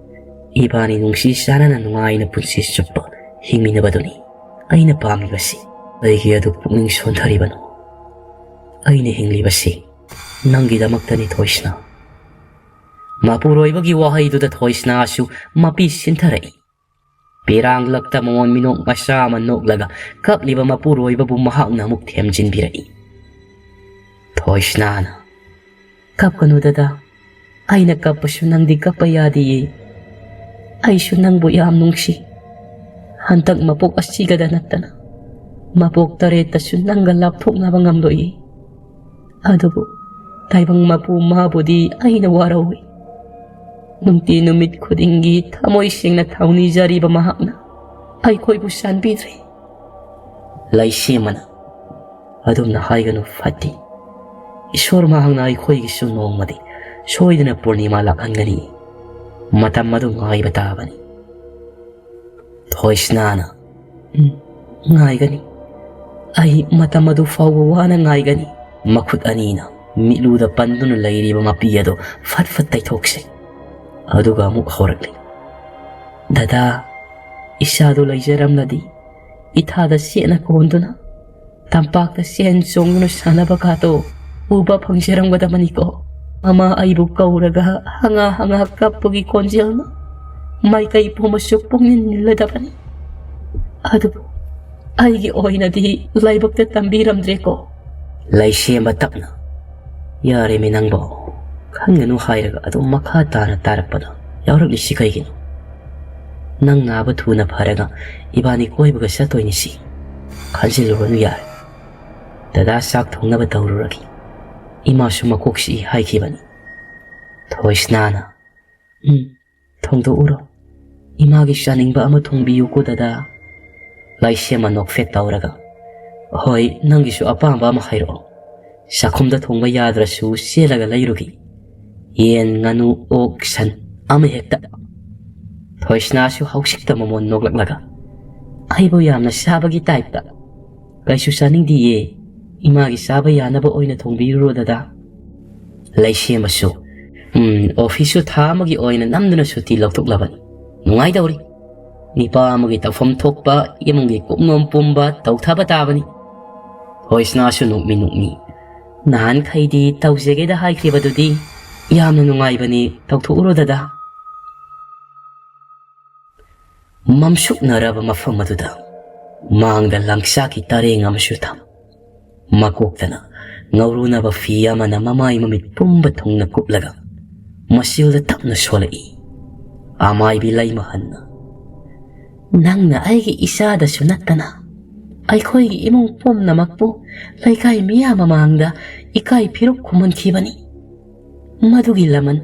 ꯏꯕꯥꯅꯤ ꯅꯨꯡꯁꯤ ꯆꯥꯟꯅꯅ ꯅꯨꯡꯉꯥꯏꯅ ꯄꯨꯟꯁꯤ ꯆꯨꯞꯄ ꯍꯤꯡꯃꯤꯟꯅꯕꯗꯨꯅꯤ ꯑꯩꯅ ꯄꯥꯝꯂꯤꯕꯁꯤ꯫ ꯀꯔꯤꯒꯤ ꯑꯗꯨ ꯄꯨꯛꯅꯤꯡ ꯁꯣꯟꯊꯔꯤꯕꯅꯣ? ꯑꯩꯅ ꯍꯤꯡꯂꯤꯕꯁꯤ ꯅꯪꯒꯤꯗꯃꯛꯇꯅꯤ, ꯊꯣꯏꯁꯅꯥ꯫ ꯃꯄꯨꯔꯣꯏꯕꯒꯤ ꯋꯥꯍꯩꯗꯨꯗ ꯊꯣꯏꯁꯅꯥꯁꯨ ꯃꯄꯤ ꯁꯤꯟꯊꯔꯛꯏ꯫ ꯄꯤꯔꯥꯡꯂꯛꯇ ꯃꯃꯣꯟ ꯃꯤꯅꯣꯛ ꯃꯆꯥ ꯑꯃ ꯅꯣꯛꯂꯒ ꯀꯞꯂꯤꯕ ꯃꯄꯨꯔꯣꯏꯕꯕꯨ ꯃꯍꯥꯛꯅ ꯑꯃꯨꯛ ꯊꯦꯝꯖꯤꯟꯕꯤꯔꯛꯏ꯫ ꯊꯣꯏꯁꯅꯥꯅ, "ꯀꯞꯀꯅꯨ ꯗꯗꯥ, ꯑꯩꯅ ꯀꯞꯄꯁꯨ ꯅꯪꯗꯤ ꯀꯞꯄ ꯌꯥꯗꯤꯌꯦ꯫ ꯑꯩꯁꯨ ꯅꯪꯕꯨ ꯌꯥꯝ ꯅꯨꯡꯁꯤ꯫ ꯍꯟꯗꯛ ꯃꯄꯣꯛ ꯑꯁꯤꯒꯗ ꯅꯠꯇꯅ ꯃꯄꯣꯛ ꯇꯔꯦꯠꯇꯁꯨ ꯅꯪꯒ ꯂꯥꯞꯊꯣꯛꯅꯕ ꯉꯝꯂꯣꯏꯌꯦ꯫ ꯑꯗꯨꯕꯨ ꯇꯥꯏꯕꯪ ꯃꯄꯨ ꯃꯥꯕꯨꯗꯤ ꯑꯩꯅ ꯋꯥꯔꯧꯏ꯫ ꯅꯨꯡꯇꯤ ꯅꯨꯃꯤꯠ ꯈꯨꯗꯤꯡꯒꯤ ꯊꯃꯣꯏ ꯁꯦꯡꯅ ꯊꯧꯅꯤꯖꯔꯤꯕ ꯃꯍꯥꯛꯅ ꯑꯩꯈꯣꯏꯕꯨ ꯆꯥꯟꯕꯤꯗ꯭ꯔꯦ꯫" ꯂꯩꯁꯦꯝꯕꯅ, "ꯑꯗꯨꯝꯅ ꯍꯥꯏꯒꯅꯨ, ꯐꯠꯇꯦ꯫ ꯏꯁꯣꯔ ꯃꯍꯥꯛꯅ ꯑꯩꯈꯣꯏꯒꯤꯁꯨ ꯅꯣꯡꯃꯗꯤ ꯁꯣꯏꯗꯅ ꯄꯨꯔꯅꯤꯃꯥ ꯂꯥꯛꯍꯟꯒꯅꯤ꯫ ꯃꯇꯝ ꯑꯗꯨ ꯉꯥꯏꯕ ꯇꯥꯕꯅꯤ꯫" ꯊꯣꯏꯁꯅꯥꯅ, "ꯎꯝ, ꯉꯥꯏꯒꯅꯤ꯫ ꯑꯩ ꯃꯇꯝ ꯑꯗꯨ ꯐꯥꯎꯕ ꯋꯥꯅ ꯉꯥꯏꯒꯅꯤ꯫" ꯃꯈꯨꯠ ꯑꯅꯤꯅ ꯃꯤꯠꯂꯨꯗ ꯄꯟꯗꯨꯅ ꯂꯩꯔꯤꯕ ꯃꯄꯤ ꯑꯗꯨ ꯐꯠ ꯐꯠ ꯇꯩꯊꯣꯛꯆꯩ꯫ ꯑꯗꯨꯒ ꯑꯃꯨꯛ ꯍꯧꯔꯛꯂꯤ, "ꯗꯗꯥ, ꯏꯆꯥꯗꯨ ꯂꯩꯖꯔꯝꯂꯗꯤ ꯏꯊꯥꯗ ꯆꯦꯠꯅ ꯀꯣꯟꯗꯨꯅ ꯇꯝꯄꯥꯛꯇ ꯆꯦꯟ ꯆꯣꯡꯗꯨꯅ ꯁꯥꯟꯅꯕ ꯀꯥꯗꯣ ꯎꯕ ꯐꯪꯖꯔꯝꯒꯗꯕꯅꯤꯀꯣ꯫ ꯃꯃꯥ ꯑꯩꯕꯨ ꯀꯧꯔꯒ ꯍꯉꯥ ꯍꯉꯥ ꯀꯞꯄꯒꯤ ꯈꯣꯟꯖꯦꯜꯅ ꯃꯥꯏꯀꯩ ꯄꯨꯝꯕꯁꯨ ꯄꯨꯛꯅꯤꯡ ꯅꯤꯜꯂꯗꯕꯅꯤ꯫ ꯑꯗꯨꯕꯨ ꯑꯩꯒꯤ ꯑꯣꯏꯅꯗꯤ ꯂꯥꯏꯕꯛꯇ ꯇꯝꯕꯤꯔꯝꯗ꯭ꯔꯦꯀꯣ꯫" ꯂꯩꯁꯦꯝꯕ ꯇꯞꯅ, "ꯌꯥꯔꯦꯃꯤ ꯅꯪꯕꯣ, ꯈꯟꯒꯅꯨ ꯍꯥꯏꯔꯒ ꯑꯗꯨꯝ ꯃꯈꯥ ꯇꯥꯅ ꯇꯥꯔꯛꯄꯗ ꯌꯥꯎꯔꯛꯂꯤꯁꯤ ꯀꯩꯒꯤꯅꯣ? ꯅꯪ ꯅꯥꯕ ꯊꯨꯅ ꯐꯔꯒ ꯏꯕꯥꯅꯤ ꯀꯣꯏꯕꯒ ꯆꯠꯇꯣꯏꯅꯤꯁꯤ꯫ ꯈꯟꯖꯤꯜꯂꯨꯔꯅꯨ ꯌꯥꯔꯦ꯫ ꯗꯗꯥ ꯆꯥꯛ ꯊꯣꯡꯅꯕ ꯇꯧꯔꯨꯔꯒꯦ꯫ ꯏꯃꯥꯁꯨ ꯃꯀꯣꯛ ꯆꯤꯛꯏ ꯍꯥꯏꯈꯤꯕꯅꯤ꯫" ꯊꯣꯏꯁꯅꯥꯅ, "ꯎꯝ, ꯊꯣꯡꯗꯣꯛꯎꯔꯣ꯫ ꯏꯃꯥꯒꯤ ꯆꯥꯅꯤꯡꯕ ꯑꯃ ꯊꯣꯡꯕꯤꯌꯨꯀꯣ ꯗꯗꯥ꯫" ꯂꯩꯁꯦꯝꯕ ꯅꯣꯛꯐꯦꯠ ꯇꯧꯔꯒ, "ꯍꯣꯏ, ꯅꯪꯒꯤꯁꯨ ꯑꯄꯥꯝꯕ ꯑꯃ ꯍꯥꯏꯔꯛꯑꯣ꯫ ꯆꯥꯛꯈꯨꯝꯗ ꯊꯣꯡꯕ ꯌꯥꯗ꯭ꯔꯁꯨ ꯆꯦꯜꯂꯒ ꯂꯩꯔꯨꯒꯦ꯫ ꯌꯦꯟ, ꯉꯥꯅꯨ, ꯑꯣꯛ, ꯁꯟ, ꯑꯃ ꯍꯦꯛꯇ꯫" ꯊꯣꯏꯁꯅꯥꯁꯨ ꯍꯧꯖꯤꯛꯇ ꯃꯃꯣꯟ ꯅꯣꯛꯂꯛꯂꯒ, "ꯑꯩꯕꯨ ꯌꯥꯝꯅ ꯆꯥꯕꯒꯤ ꯇꯥꯏꯞꯇ꯫ ꯀꯩꯁꯨ ꯆꯥꯅꯤꯡꯗꯤꯌꯦ꯫ ꯏꯃꯥꯒꯤ ꯆꯥꯕ ꯌꯥꯅꯕ ꯑꯣꯏꯅ ꯊꯣꯡꯕꯤꯔꯨꯔꯣ ꯗꯗꯥ꯫" ꯂꯩꯁꯦꯝꯕꯁꯨ, "ꯎꯝ, ꯑꯣꯐꯤꯁꯁꯨ ꯊꯥ ꯑꯃꯒꯤ ꯑꯣꯏꯅ ꯅꯝꯗꯨꯅ ꯁꯨꯇꯤ ꯂꯧꯊꯣꯛꯂꯕꯅꯤ꯫ ꯅꯨꯡꯉꯥꯏꯗꯧꯔꯤ꯫ ꯅꯤꯄꯥ ꯑꯃꯒꯤ ꯇꯧꯐꯝ ꯊꯣꯛꯄ ꯏꯃꯨꯡꯒꯤ ꯀꯨꯞꯅꯣꯝ ꯄꯨꯝꯕ ꯇꯧꯊꯕ ꯇꯥꯕꯅꯤ꯫ ꯍꯣꯏꯁꯅꯥꯁꯨ ꯅꯣꯛꯃꯤ ꯅꯣꯛꯃꯤ, "ꯅꯍꯥꯟꯈꯩꯗꯤ ꯇꯧꯖꯒꯦꯗ ꯍꯥꯏꯈꯤꯕꯗꯨꯗꯤ ꯌꯥꯝꯅ ꯅꯨꯡꯉꯥꯏꯕꯅꯤ, ꯇꯧꯊꯣꯛꯎꯔꯣ ꯗꯗꯥ꯫" ꯃꯝꯁꯨꯛꯅꯔꯕ ꯃꯐꯝ ꯑꯗꯨꯗ ꯃꯥꯡꯗ ꯂꯪꯆꯥꯛꯀꯤ ꯇꯔꯦꯡ ꯑꯃꯁꯨ ꯊꯝ꯫ ꯃꯀꯣꯛꯇꯅ ꯉꯧꯔꯨꯅꯕ ꯐꯤ ꯑꯃꯅ ꯃꯃꯥꯏ ꯃꯃꯤꯠ ꯄꯨꯝꯕ ꯊꯨꯡꯅ ꯀꯨꯞꯂꯒ ꯃꯆꯤꯜꯗ ꯇꯞꯅ ꯁꯣꯜꯂꯛꯏ꯫ ꯑꯃꯥꯏꯕꯤ ꯂꯩꯃꯍꯟꯅ, "ꯅꯪꯅ ꯑꯩꯒꯤ ꯏꯆꯥꯗꯁꯨ ꯅꯠꯇꯅ ꯑꯩꯈꯣꯏꯒꯤ ꯏꯃꯨꯡ ꯄꯨꯝꯅꯃꯛꯄꯨ ꯂꯩꯀꯥꯏ ꯃꯤꯌꯥꯝ ꯃꯃꯥꯡꯗ ꯏꯀꯥꯏ ꯐꯤꯔꯨꯛ ꯈꯨꯝꯍꯟꯈꯤꯕꯅꯤ꯫ ꯃꯗꯨꯒꯤ ꯂꯃꯟ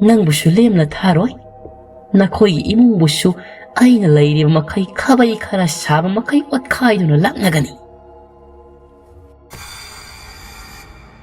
ꯅꯪꯕꯨꯁꯨ ꯂꯦꯝꯅ ꯊꯥꯔꯣꯏ꯫ ꯅꯈꯣꯏꯒꯤ ꯏꯃꯨꯡꯕꯨꯁꯨ ꯑꯩꯅ ꯂꯩꯔꯤꯕ ꯃꯈꯩ, ꯈꯥꯕꯩ ꯈꯔ ꯁꯥꯕ ꯃꯈꯩ ꯑꯣꯠꯈꯥꯏꯗꯨꯅ ꯂꯥꯛꯅꯒꯅꯤ꯫"